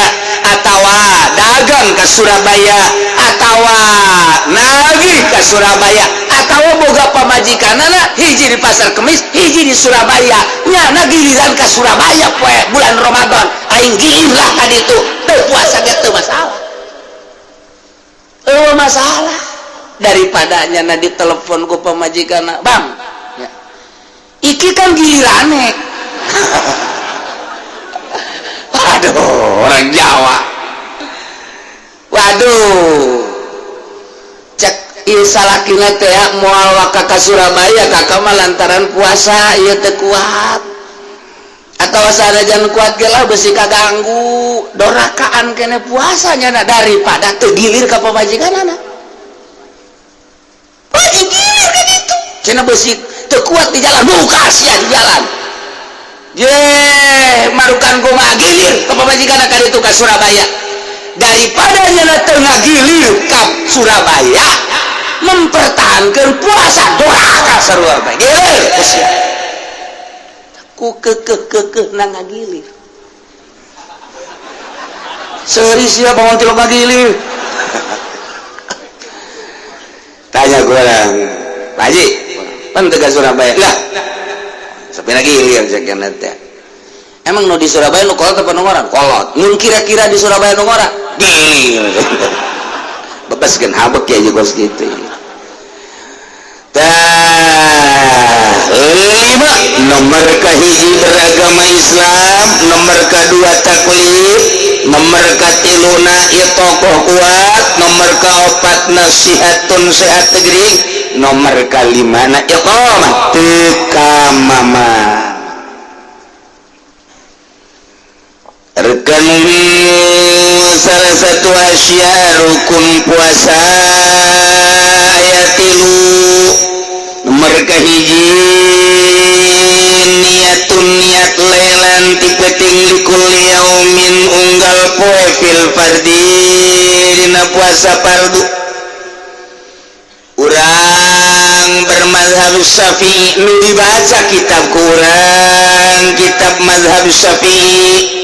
atawa dagang ke Surabaya, atawa nagih ke Surabaya, atawa boga pamajikanana hiji di Pasar Kemis, hiji di Surabaya, nyana giliran ke Surabaya poe bulan Ramadan, aing gilir lah ka ditu, teu puasa ge teu masalah. Eueuh masalah daripada nyana ditelepon ku pamajikan, "Bang ya, iki kan gilirane." Waduh, orang Jawa, waduh, cek ieu salakina teh moal waka ka Surabaya kakak mah lantaran puasa ieu teu kuat, atau sanajan kuat ge lah besi kaganggu dorakaan kene puasa nyana, daripada teu gilir ka pamajikanana. Wajib gilir kan itu cenah, besi teu kuat di jalan, buka sia di jalan ye marukan kumaha, gilir ka pamajikan ka ditu ka Surabaya. Daripada nyana teu ngagilir ka Surabaya mempertahankan puasa, doraka sarua bae, gilir ku sia. Ku kekeh kekeh na ngagilir, seuri sia bangun tilok ngagilir. Tanya gue orang, "Pak Haji, pan teu ka Surabaya lah, sampai lagi gilir cek teh. Emang nu di Surabaya nu kolot apa nu ngora?" "Kolot." "Mun kira-kira di Surabaya nu ngora?" "Gilir." Bebaskeun habek ya juga gitu. Tah, lima. Nomor kahiji beragama Islam, nomor kedua taklif, nomor katiluna ieu tokoh kuat, nomor kaopat nasihatun sehat negeri, nomor kalima na iqamah teu kamama. Rekan, salah satu asya rukun puasa aya tilu. Nomor kahiji niatun, niat lailan ti peuting, likulli yaumin unggal poe, fil fardi dina puasa fardu. Urang bermazhab Syafi'i, nu dibaca kitab kurang kitab mazhab Syafi'i.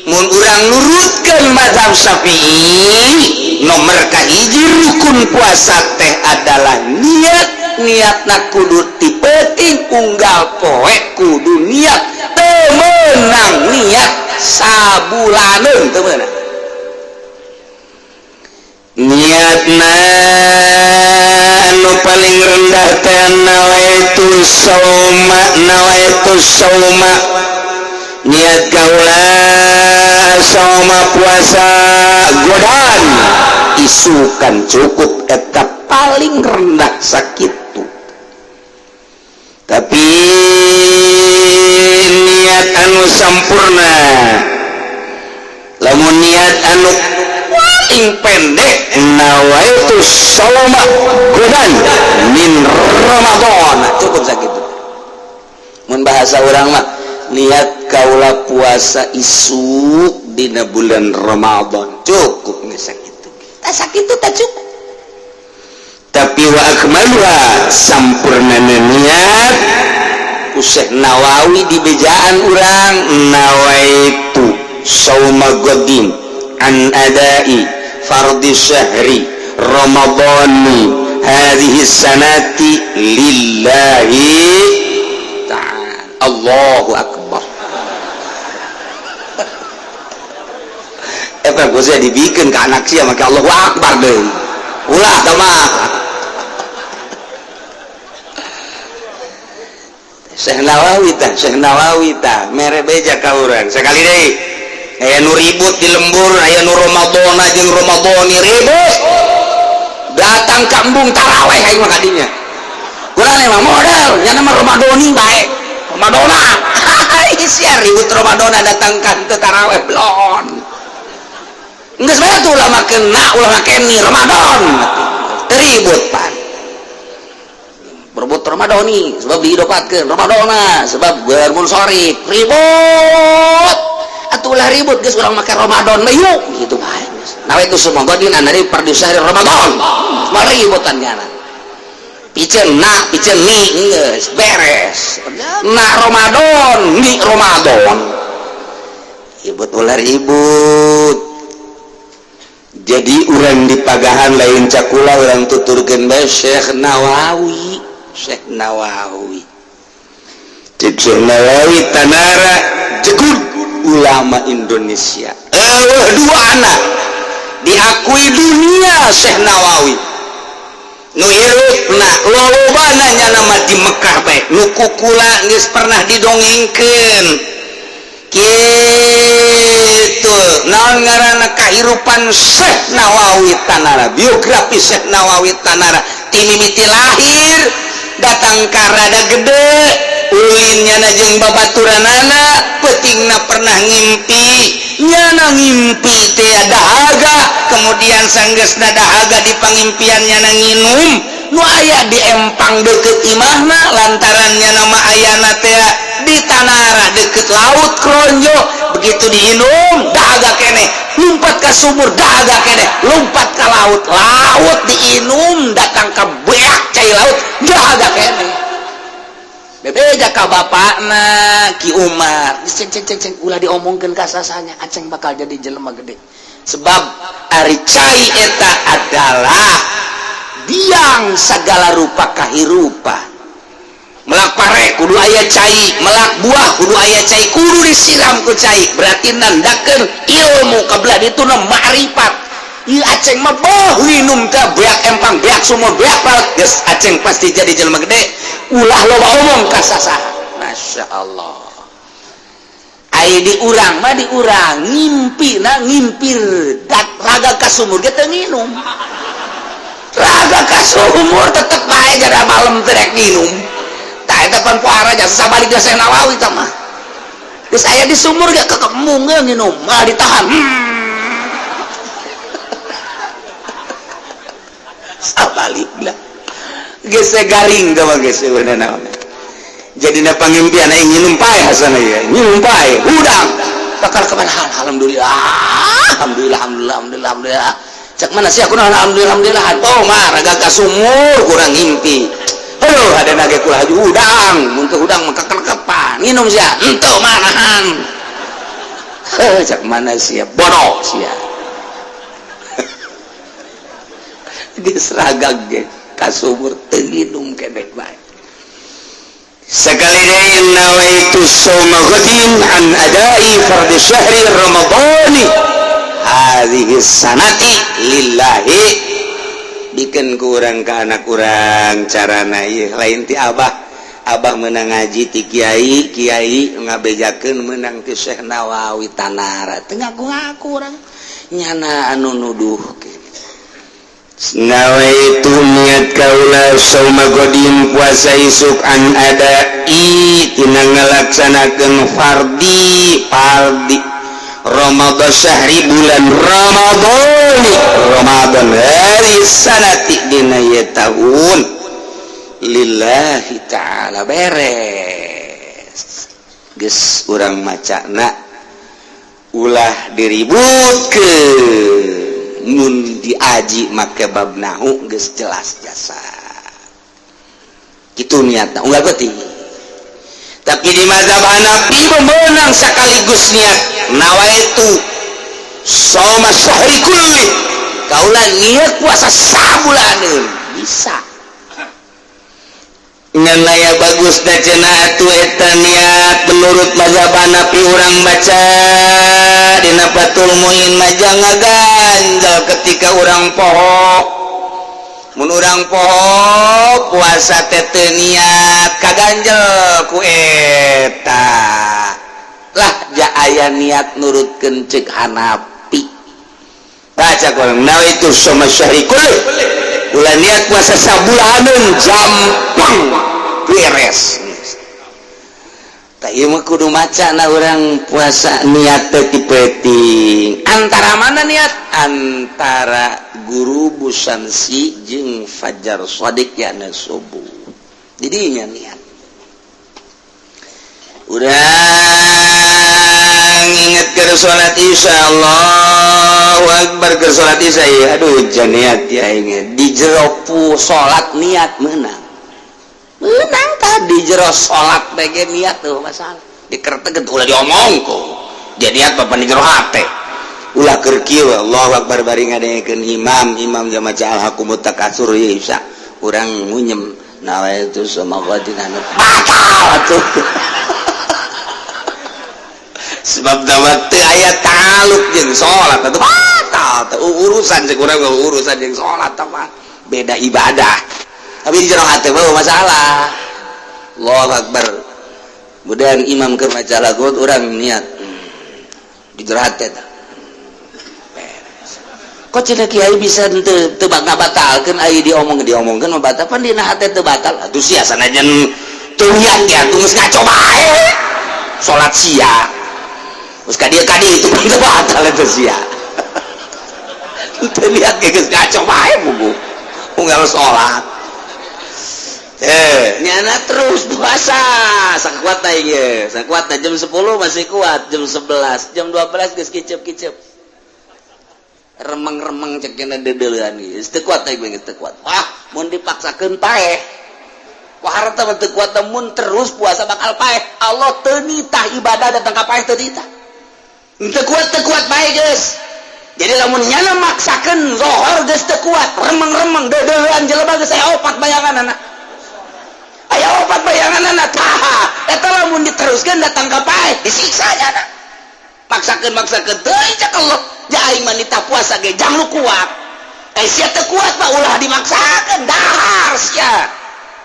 Mun urang nurutkeun mazhab Syafi'i, nomor kahiji rukun puasa teh adalah niat. Niatna kudu ti peuting, unggal poe kudu niat. Teu meunang niat sabulaneun, teu meunang niatna. Anu paling rendah teh nawaitu sauma, nawaitu sauma, niat kaula sauma puasa godan isukan, cukup eta paling rendah sakitu. Tapi niat anu sampurna, lamun niat anu paling pendek, nawaitu sauma godan min Ramadan, cukup sakitu. Mun bahasa urang mah, niat kaula puasa isuk dina bulan Ramadan, cukup geus sakitu. Tak sakitu tak cukup. Tapi wa akmaluha, sampurna niat ku Syekh Nawawi di bejaan urang, nawaitu sauma godin an adai fardi syahri ramadhani hadhihi sanati lillahi ta'ala. Allahu akbar. Apa gue sih dibikin ke anak sih make Allahu akbar deh, ulah mah. Syekh Nawawi tah, Syekh Nawawi tah mere beja ka urang. Sekali deui, aya nu ribut di lembur, aya nu Ramadhana jeung Ramadhani ribut datang ka embung taraweh. Aing mah kadinya urang emang modal nya nama Ramadhani bae, Ramadhana sia ribut Ramadhana datang kan ke taraweh belon. Geus bae tuh ulah make na, ulah make ni Ramadan ribut pan berebut Ramadhani sebab dihidupatkeun Ramadhana sebab bermunsorif ribut. Atulah ribut, geus urang make Ramadan mah yuk gitu bae. Nawaitu sauma godin an adai fardi syahri Ramadan, mah ributan nyana piceun na piceun ni geus beres na Ramadan ni Ramadan ribut, ulah ribut. Jadi urang dipagahan lain cakula urang, tuturkeun bae Syekh Nawawi. Syekh Nawawi, cek Syekh Nawawi tanara jegud ulama Indonesia eueuh dua anak diakui dunia. Syekh Nawawi nu hirupna lolobana nyana mah di Mekah bae, nu kukula geus pernah didongengkeun gitu naon ngaranna kahirupan Syekh Nawawi Tanara, biografi Syekh Nawawi Tanara ti mimiti lahir datang ka rada gede, ulin nyana jeung babaturanana. Peutingna pernah ngimpi, nyana ngimpi teh dahaga. Kemudian sanggeusna dahaga di pangimpian, nyana nginum nu aya di empang deket imahna, lantaran nyana mah ayana teh di Tanara deket laut Kronjo. Begitu diinum, dahaga. Dahaga keneh, lumpat ka sumur, dahaga keneh, lompat ka laut, laut diinum, datang ka beak cai laut, dahaga keneh. Bebeja ka bapakna, Ki Umar, ceng ceng ceng ceng, ulah diomongkeun ka sasanya, Aceng bakal jadi jelema gede. Sebab ari cai eta adalah biang segala rupa kahirupan. Melak pare kudu aya cai, melak buah kudu aya cai, kudu disiram ku cai, berarti nandakeun ilmu kabelah ditu na ma'rifat. Ieu Aceng mah boh minum teh beak empang, beak sumur, beak laut, geus Aceng pasti jadi jelema gede, ulah loba omong ka sasaha. Masya Allah. Ai di urang mah, di urang ngimpi na ngimpir dat raga ka sumur ge teu nginum. Raga ka sumur tetep bae jada malam teu rek nginum. Tah, eta pan puara jasa sabalik Syekh Nawawi tah mah. Geus aya di sumur ge kekemung nginum, malah ditahan. Sabalikna. Geus garing tah mah, geus bener naon. Jadi na pangimpian aing nginum pae hasana ieu. Nginum pae, hudang. Bakal kemana? Alhamdulillah. Alhamdulillah, alhamdulillah, alhamdulillah, alhamdulillah. Cek mana sih aku, alhamdulillah, alhamdulillah. Oh mah raga ka sumur kurang ngimpi. Heuh, ada nage kula haju hudang, mun teu hudang mah kekepan. Nginum sia, henteu mah nahan. Heuh, cek mana sia, bodoh sia. Geus ragag ge ka sumur teu nginum keneh bae. Sekali deui, nawaitu shauma ghadin an adai fardhi syahri ramadhani hadhihi sanati lillahi. Bikin ku urang ka anak urang, carana ieu lain ti abah. Abah menang ngaji ti kiai, kiai ngabejakeun menang ti Syekh Nawawi Tanara, teu ngaku-ngaku urang nyana anu nuduh. Nawaitu, niat kaula, sauma ghadin, puasa isuk, an adai, tina ngalaksanakeun, fardi, fardi, Ramadan syahri, bulan Ramadan, Ramadan, hari sanati, dina ieu tahun, lillahi ta'ala. Beres, geus urang macana ulah diributkeun. Mun diaji make bab nahu geus jelas jasa kitu niatna unggal peuting. Tapi di mazhab Hanafi memenang sekaligus niat, nawaitu shauma syahri kulli, kaula niat puasa sabulaneun, bisa. Ngan aya bagus da cenah atuh eta niat menurut mazhab Hanafi. Urang baca dina Fathul Muin mah ngaganjal ketika urang poho. Mun urang poho puasa teh teu niat, kaganjel ku eta lah, ja aya niat nurutkeun ceuk Hanafi. Baca kurang, nawaitu shauma syahri kulli, ulah niat puasa sabulaneun, jampang beres. Tak, ieu mah kudu maca na urang puasa niat teh ti peuting. Antara mana niat? Antara ghurubu syamsi jeung fajar shadiq, yakni subuh. Jadinya niat urang inget ke salat Isya, Allahu Akbar ke salat Isya ya, aduh, jan niat ya inget di jero salat, niat menang, menang tadi jero salat bege niat tuh masalah dikerteget, ulah diomong kok dia niat bapak di jero hate, ulah keur kieu, Allahu Akbar bari ngadengekeun imam, imam jama maca alhakumut takatsur ya bisa urang ngunyem nawaitu shauma ghadin, batal atuh, sebab dawat teu aya taluk jeung salat atuh batal teu urusan cek urang, urusan jeung salat mah beda ibadah. Tapi di jero hate mah masalah, Allahu Akbar, kemudian imam keur maca lagu, urang niat di jero hate tah beres. Kok cenah kiai bisa teu teu ngabatalkeun, ai diomong diomongkeun mah batal, pan dina hate teu batal atuh sia. Sanajan teu niat ge atuh geus ngaco bae salat sia. Geus ka dieu ka dieu itu pun teu batal eta sia. Teu niat ge geus ngaco bae, bubu unggal salat. Nyana terus puasa sakuat ieu, sakuat. Jam 10 masih kuat, jam 11, jam 12 geus kicep-kicep, remeng-remeng, cek kena dedeulean geus teu kuat aing, geus teu kuat. Wah, mun dipaksakeun paeh. Wah, harta mah teu kuat, mun terus puasa bakal paeh. Allah teu nitah ibadah datang ka paeh, teu nitah. Teu kuat, teu kuat bae geus. Jadi lamun nyana maksakeun, zohor geus teu kuat, remeng-remeng, dedeulean, jelema geus aya opat bayangan anak, aya opat bayangan anak. Tah, eta lamun diteruskeun datang ka paeh, disiksa nyana. Maksakeun, maksakeun teu cek Allah. Ja aing mah nitah puasa ge jang nu kuat. Eh, sia teu kuat mah ulah dimaksakeun, dahar sia.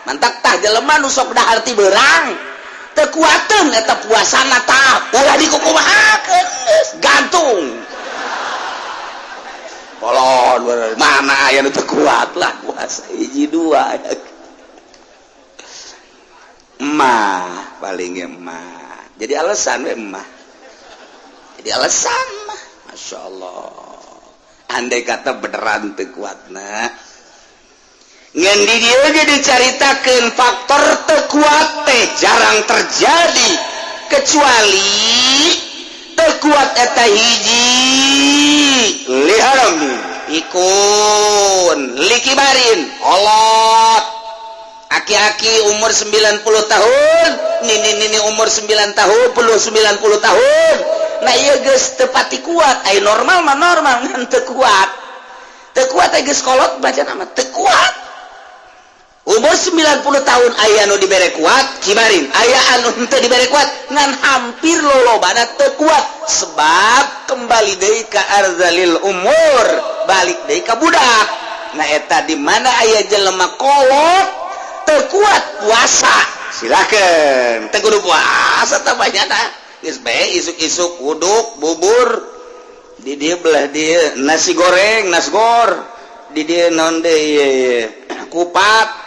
Mantak tah jelema nu sok dahar ti beurang teu kuateun eta puasana, tah ulah dikukumahakeun, gantung. Kolon mana aya nu teu kuat lah puasa hiji dua ya. Emah paling emah jadi alasan we, emah jadi alasan mah. Masya Allah, andai kata beneran teu kuatna. Ngan di dieu ge dicaritakeun faktor teu kuat teh jarang terjadi, kecuali teu kuat eta hiji liharam ikun likibarin, kolot, aki-aki umur 90 tahun, nini-nini umur 9 tahun puluh 90 tahun. Nah, iya geus teu pati kuat. Ai normal mah normal, ngan teu kuat, teu kuat. Ai geus kolot baca nama teu kuat umur 90 tahun. Aya nu dibere kuat kibarin, aya anu henteu dibere kuat, ngan hampir lolobana teu kuat, sebab kembali deui ka arzalil umur, balik deui ka budak. Nah, eta di mana aya jelema kolot teu kuat puasa, silakan, teu kudu puasa. Tah, banyana geus bae isuk-isuk uduk bubur di dieu, belah dieu nasi goreng, nasgor di dieu, naon deui, kupat.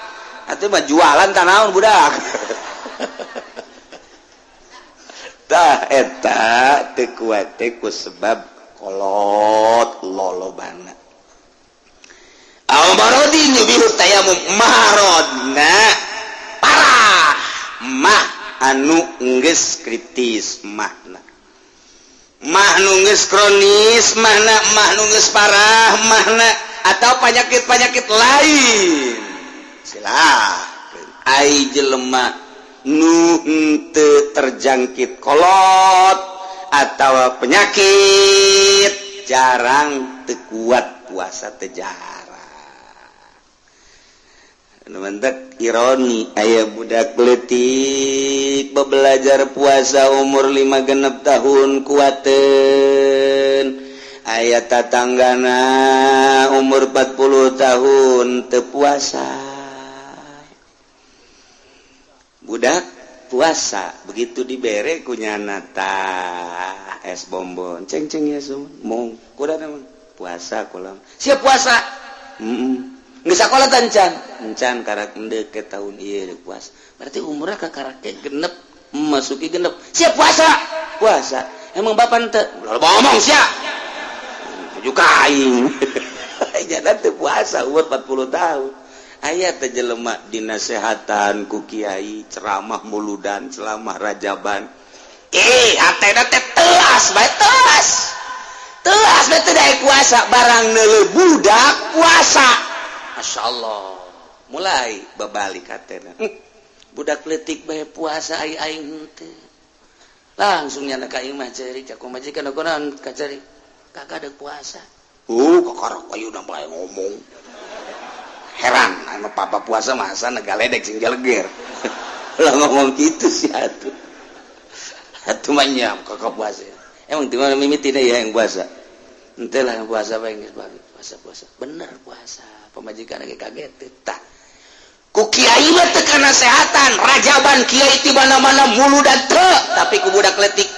Atuh mah jualan tanaon budak. Tah, eta teu kuat teh ku sebab kolot lolobana. Aw marodin yubihu tayamum, marodna parah, mah anu geus kritis, mahna mah nu geus kronis, mahna mah nu geus parah, mahna atau penyakit-penyakit lain, silakan. Ai jelema nu henteu terjangkit kolot atau penyakit, jarang teu kuat puasa teu, jarang. Mantap, ironi, aya budak leutik belajar puasa umur 5 genep tahun kuaten, aya tatanggana umur 40 tahun teu puasa. Budak puasa begitu dibere ku nyana tah es bonbon, ceng ceng ya, mong kuda puasa kolam siap puasa. Nggak sekolah tancan encan karak endek ke tahun iya puasa, berarti umurnya kakarak genep, masuki genep, siap puasa. Puasa emang bapak ente lalu ngomong siap juga aing jadi teu puasa umur 40 tahun. Aya teh jelema dinasehatan ku kiai, ceramah muludan, ceramah rajaban, eh hatena teh telas bae, telas telas bae, teu daek puasa. Barang neuleuh budak puasa, Masya Allah, mulai babalik hatena. Budak leutik bae puasa, ai aing henteu. Langsung nyana ka imah, ceri cak majikan, kunaon kaceri kakak deuk puasa. Kakarak ayeuna bae ngomong, heran anu papa puasa masa negaledek sing jaleger lah ngomong gitu sih. Atuh atuh mah nya kakak puasa emang di mana mimitina ya yang puasa? Ente lah yang puasa bae, geus puasa, puasa bener, puasa. Pamajikan lagi kaget. Tah, ku kiai mah teu nasehatan, rajaban kiai ti mana-mana, muludan teu, tapi ku budak leutik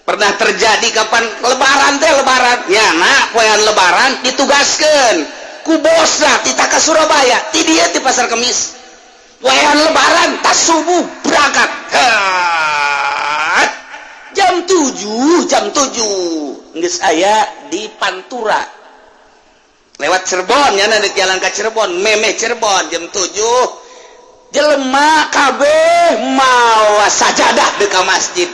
pernah terjadi. Kapan lebaran teh, lebaran ya, nak poean lebaran ditugaskeun ku bosna titah ka Surabaya, ti dieu di Pasar Kemis. Poean lebaran tas subuh berangkat. Hat. Jam 7, jam 7 geus aya di Pantura lewat Cirebon ya, di jalan ke Cirebon, memeh Cirebon, jam 7. Jelema kabeh mawa sajadah deuk ka masjid.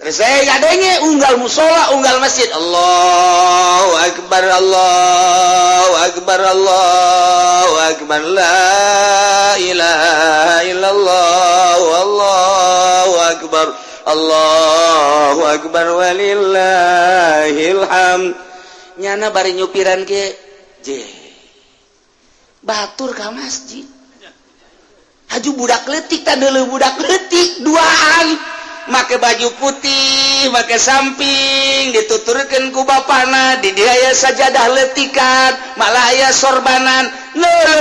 Terus saya ngadenge unggal musola, unggal masjid, Allahu akbar, Allahu akbar, Allahu akbar, la ilaha illallah, Allahu akbar, Allahu akbar, walillahil hamd. Nyana bari nyupiran ke je batur ka masjid, haju budak leutik tah, deuleu budak leutik duaan, make baju putih, make samping, dituturkan ku bapana. Di dia aya sajadah leutikan, malah aya sorbanan.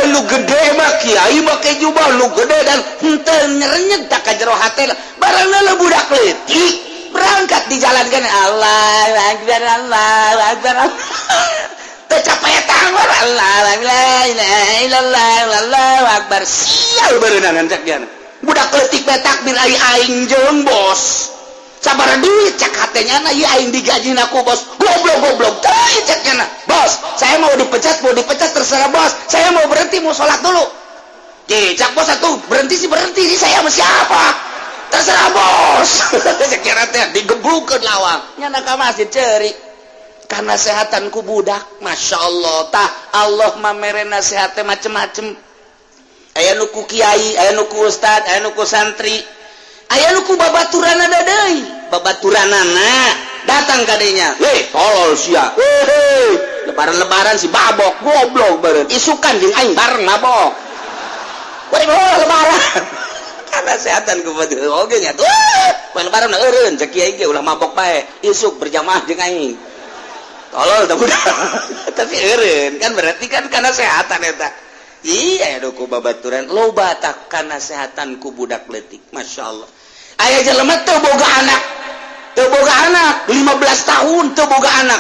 Lu gede mah kiai, make jubah lu gede dan henteu nyerenyeg tak ka jero hate. Barang leuleuh budak leutik berangkat di jalan kan, Allah akbar, Allah akbar, tercapai tangan, Allah la ilaha illallah, Allahu akbar. Sial berenangan cak dia, budak leutik bae takbir, ai aing jeung bos sabar duit. Cak hatenya na, ieu aing digaji ku bos, goblok goblok teuing. Cak nya, "Bos, saya mau dipecat, mau dipecat terserah bos. Saya mau berhenti, mau sholat dulu." Ye, cak bos satu, "Berhenti sih, berhenti sih, saya sama siapa? Terserah bos." Cak kira teh digebrukeun lawang. Nyana ka masjid ceurik karena sehatan ku budak. Masya Allah tah, Allah mamere nasihatnya macem-macem. Aya nu ku kiai, aya nu ku ustad, aya nu ku santri, aya nu ku babaturanana deui. Babaturanana datang kadenya, "Weh, tolol sia, weh, lebaran-lebaran si babok, goblok beureun, isukan jeung aing bareng mabok. Weh, lebaran karena sehatan ku batur oge nya tuh. Poe lebaran eureun, cek kiai ge ulah mabok bae, isuk berjamaah jeung aing." Tolol tah budak, tapi eureun kan, berarti kan karena sehatan eta. Iya, ku babaturan loba tak kanasehatan ku budak leutik. Masya Allah, aya jelema teu boga anak, teu boga anak 15 tahun, teu boga anak,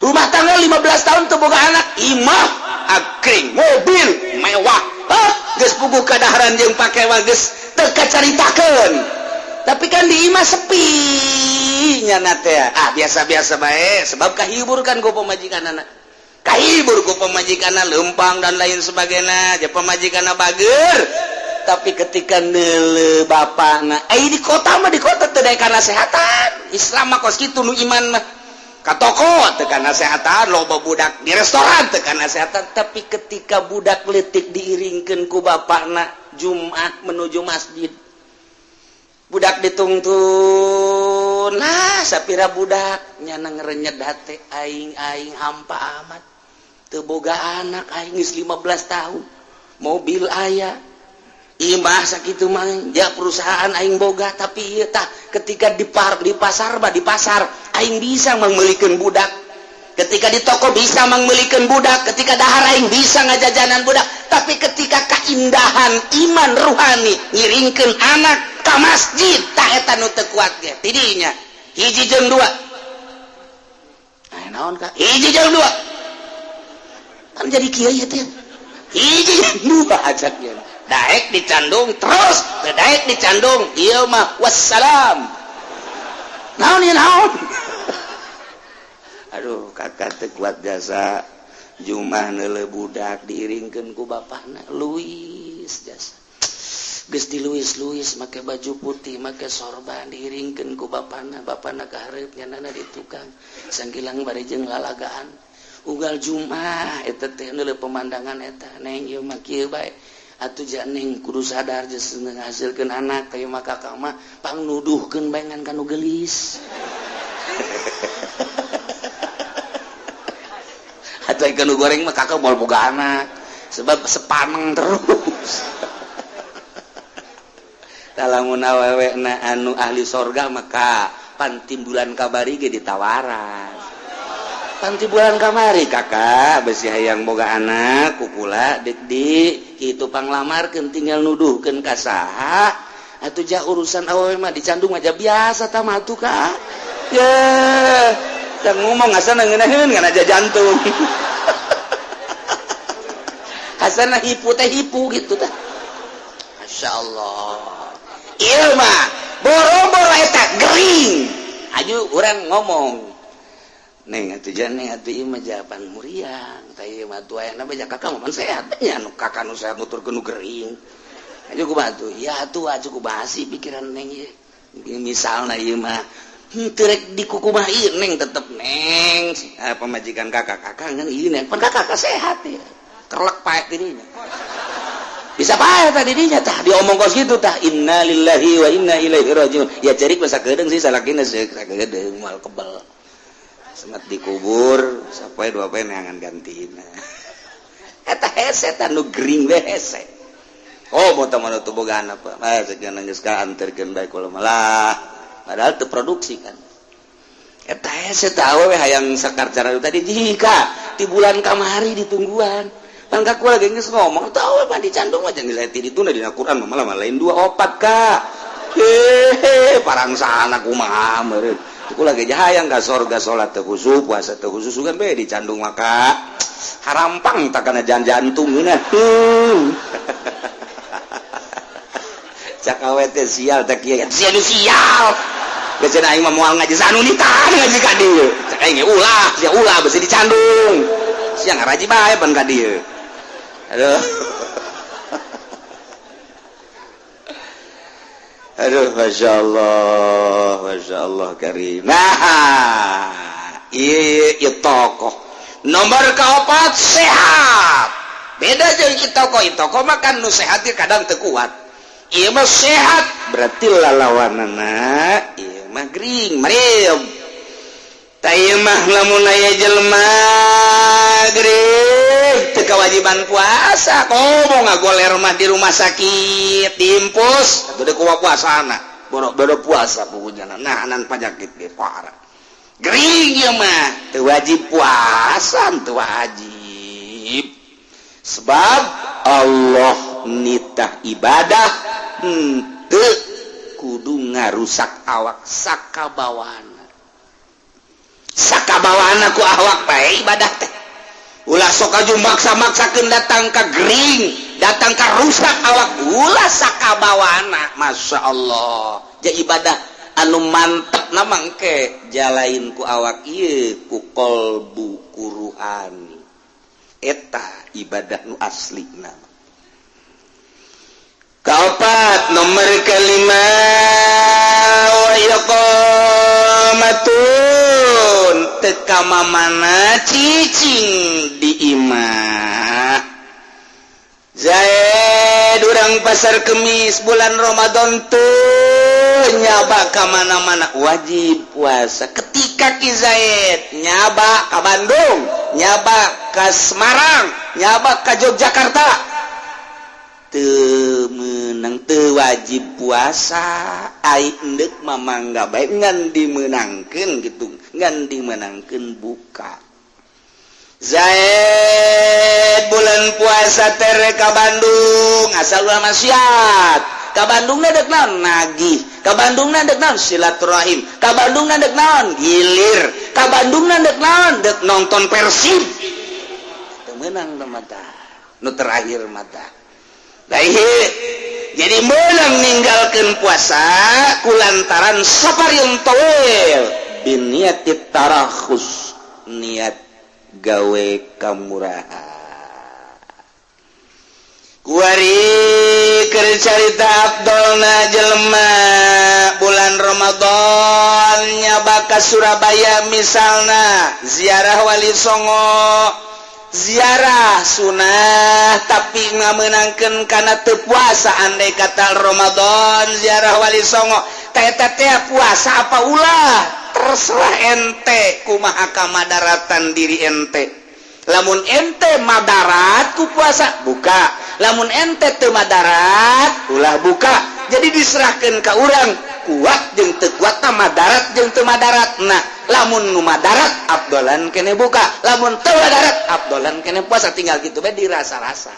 rumah tangga 15 tahun teu boga anak, imah akring, mobil mewah. Hah, geus puguh kadaharan jeung pake mah geus teu kacaritakeun, tapi kan di imah sepi nyana teh. Ah, biasa-biasa bae, sebab kahibur kan ku pamajikanana, kahibur ku pamajikanna, lempang dan lain sebagainya aja, pamajikanna bager. Tapi ketika neuleuh bapakna, eh, di kota mah, di kota teu daek kanasehatan Islam mah kos kitu. Nu iman mah ka toko teu kanasehatan, loba budak di restoran teu kanasehatan. Tapi ketika budak leutik diiringkeun ku bapakna Jumat menuju masjid, budak ditungtun lah sapira budak, nyana ngerenyet hate, "Aing, aing hampa amat, teu boga anak aing geus 15 tahun, mobil aya, imah sakitu mah ya, perusahaan aing boga." Tapi ieu tah, ketika di pasar mah, di pasar aing bisa mangmeulikeun budak, ketika di toko bisa mangmeulikeun budak, ketika dahar aing bisa ngajajanan budak. Tapi ketika keindahan iman ruhani ngiringkeun anak ka masjid, tah eta nu teu kuat ge tidinya. Hiji jeung dua. Nah, naon ka hiji jeung dua kan jadi kieu teh? Hiji jeung dua ajaknya, daek dicandung terus, teu daek dicandung ieu mah wassalam. Naon ieu, naon? Aduh, kakak teu kuat jasa Jumat neuleuh budak diiringkeun ku bapakna, luis jasa geus diluis-luis, make baju putih, make sorban, diiringkeun ku bapakna, bapakna ka hareup, nyanana di tukang sanggilang bari jeung lalagaan. Unggal Jumat eta teh neuleuh pemandangan eta, "Neng, ieu mah kieu bae atuh ja, neng kudu sadar geus ngahasilkeun anak kayak mah. Kakak mah pangnuduhkeun bae ngan kanu geulis." Atau kanu goreng mah kakak moal boga anak, sebab sepaneng terus. Lamun awewe na anu ahli sorga, maka panti bulan kabari ge ditawaran. Panti bulan kamari, "Kakak besi hayang boga anak kukula dik di kitu, panglamarkeun, tinggal nuduhkeun ka saha atuh ja. Urusan awewe mah dicandung aja biasa tah mah atuh, Kak." Ya dan ngomong asana ngeunaheun kan aja jantung asana hipu teh hipu gitu tah. Masya Allah, ieu mah boro-boro eta gering, aju urang ngomong. Neng atuh jane atuh ieu mah jawaban muriang. Tah ieu mah atuh aya beja kakak mah sehat nya, nu kakak nu sehat nuturkeun nu gering. Aja kumaha tuh? Ya atuh aja kumaha sih pikiran neng ieu. Misalna ieu mah henteu rek dikukumaha ieu neng tetep neng pamajikan kakak kakak ngan ieu neng pan kakak sehat ya. Kerlek paek dirinya. Bisa pae tadi dinya tah diomong kos kitu tah, innalillahi wa inna ilaihi rajiun. Ya cerik masa kedeung sih salakina sakedeung moal kebel. Semat dikubur sampai dua poe neangan gantina. Eta hese tah nu gering we hese. Oh mau teman tuh boga anak apa? Ah sekian geus ka anterkeun bae kula malah. Padahal teu produksi kan. Eta hese tah awewe hayang sakar cara tadi jika di bulan kamari ditungguan. Pan ka kula ge geus ngomong tah awewe mah dicandung mah jeung geus ti dituna dina Quran mah malah lain dua opat ka. Hehe parangsana kumaha meureun. Ku lagi hayang ka sorga, salat teu khusyuk, puasa teu khusyuk, sugan be dicandung maka harampang tak kana jantung geunah. Cak awe teh sial teh kieu sia nu sial. Geus cenah aing mah moal ngaji sanu nitahan ngaji ka dieu. Cak aing ulah, sia ulah besi dicandung. Sia ngaraji bae pan ka dieu. Aduh. Aduh, masya Allah karim. Nah, iya tokoh nomor keempat sehat. Beda jeung tokoh tokoh makan nu sehat kadang teu kuat. Ieu mah sehat berarti lalawanana ieu mah gering marium. Tah ieu mah lamun aya jelema gering teu kewajiban puasa, komo ngagoler mah di rumah sakit diimpus atuh deuk puasana. Boro-boro puasa pugunyana nahanan penyakit ge parah. Gering ieu mah teu wajib puasa, teu wajib. Sebab Allah nitah ibadah henteu kudu ngarusak awak sakabawana. Sakabawana ku awak bae ibadah teh. Ulah sok aju maksa-maksakeun datang ka gering, datang ka rusak awak, ulah sakabawana. Masya Allah. Ja ibadah anu mantep na mangke jalain ku awak ieu ku kolbu ku ruhani. Eta ibadah nu aslina. Kaopat nomor kelima wa iqamatun teka mamana cicing di imah. Zaid urang pasar Kemis bulan Ramadan tuh nyaba ka mana-mana wajib puasa. Ketika Ki Zaid nyaba ka Bandung, nyaba ka Semarang, nyaba ka Yogyakarta, teu meunang, teu wajib puasa. Ai endek mamangga bae ngan dimeunangkeun gitu, ngan dimeunangkeun buka. Zaid bulan puasa tere ka Bandung asal ulah maksiat. Ka Bandung na dek naon nagih, ka Bandung na dek naon silaturahim, ka Bandung na dek naon gilir, ka Bandung na dek naon dek nonton Persib. Teu meunang mata nu terakhir mata. Jadi menang ninggalkan puasa kulantaran safarin tawil biniati tarakhus, niat gawe kamurahan. Kuari keur carita Abdulna jelema bulan Ramadan nyaba ka Surabaya misalna ziarah Wali Songo, ziarah sunnah tapi ngamenangkeun kana teu puasa. Andai kata Ramadan ziarah Wali Songo teh teh puasa apa ulah terserah ente kumaha kamadaratan diri ente. Lamun ente madarat ku puasa buka, lamun ente teu madarat ulah buka. Jadi diserahkan ke urang kuat jeung teu kuat, madarat jeung teu madarat. Nah, lamun nu madarat abdolan kene buka, lamun teu madarat abdolan kene puasa, tinggal gitu bae dirasa-rasa.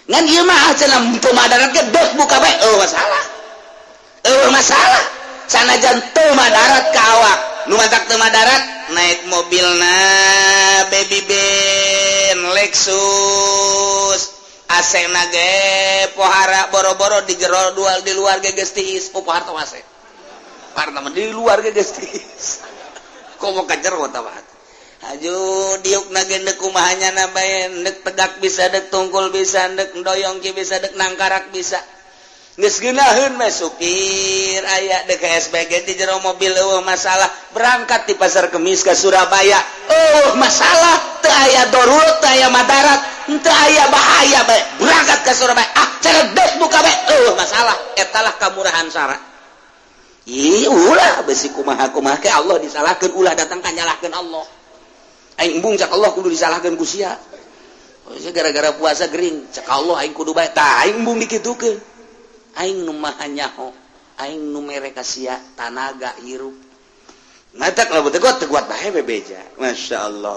Ngan ieu mah cenah teu madarat ge deuk buka bae, eueuh masalah, eueuh masalah. Sanajan teu madarat ka awak, nu matak teu madarat naik mobilna Baby Ben Lexus, AC na ge pohara boro-boro di jero dual di luar ge geus tiis. Oh, pohara teh AC. Karena di luar ge geus tiis. Komo ka jero tah. Aju diuk na ge ndek kumaha nyana bae, ndek tegak bisa, ndek tungkul bisa, ndek doyong ki bisa, ndek nangkarak bisa. Geus geunaheun mah, supir aya, dek SPG di jero mobil, euweuh masalah. Berangkat di Pasar Kemis ke Surabaya, oh masalah, teu aya darurat, teu aya madarat, teu aya bahaya bae. Berangkat ke Surabaya, ah, ceredek buka bae, euweuh masalah. Etalah kamurahan sara. Ih, ulah besi kumaha kumaha ke Allah disalahkeun, ulah datang ka nyalahkeun Allah. Aing embung cak Allah kudu disalahkeun ku sia. Oh, gara-gara puasa gering cak Allah aing kudu bae. Tah, aing embung dikitukeun. Aing nu maha nyaho, aing nu mere ka sia tanaga hirup. Matak lamun teu kuat, teu kuat bae bebeja. Masya Allah.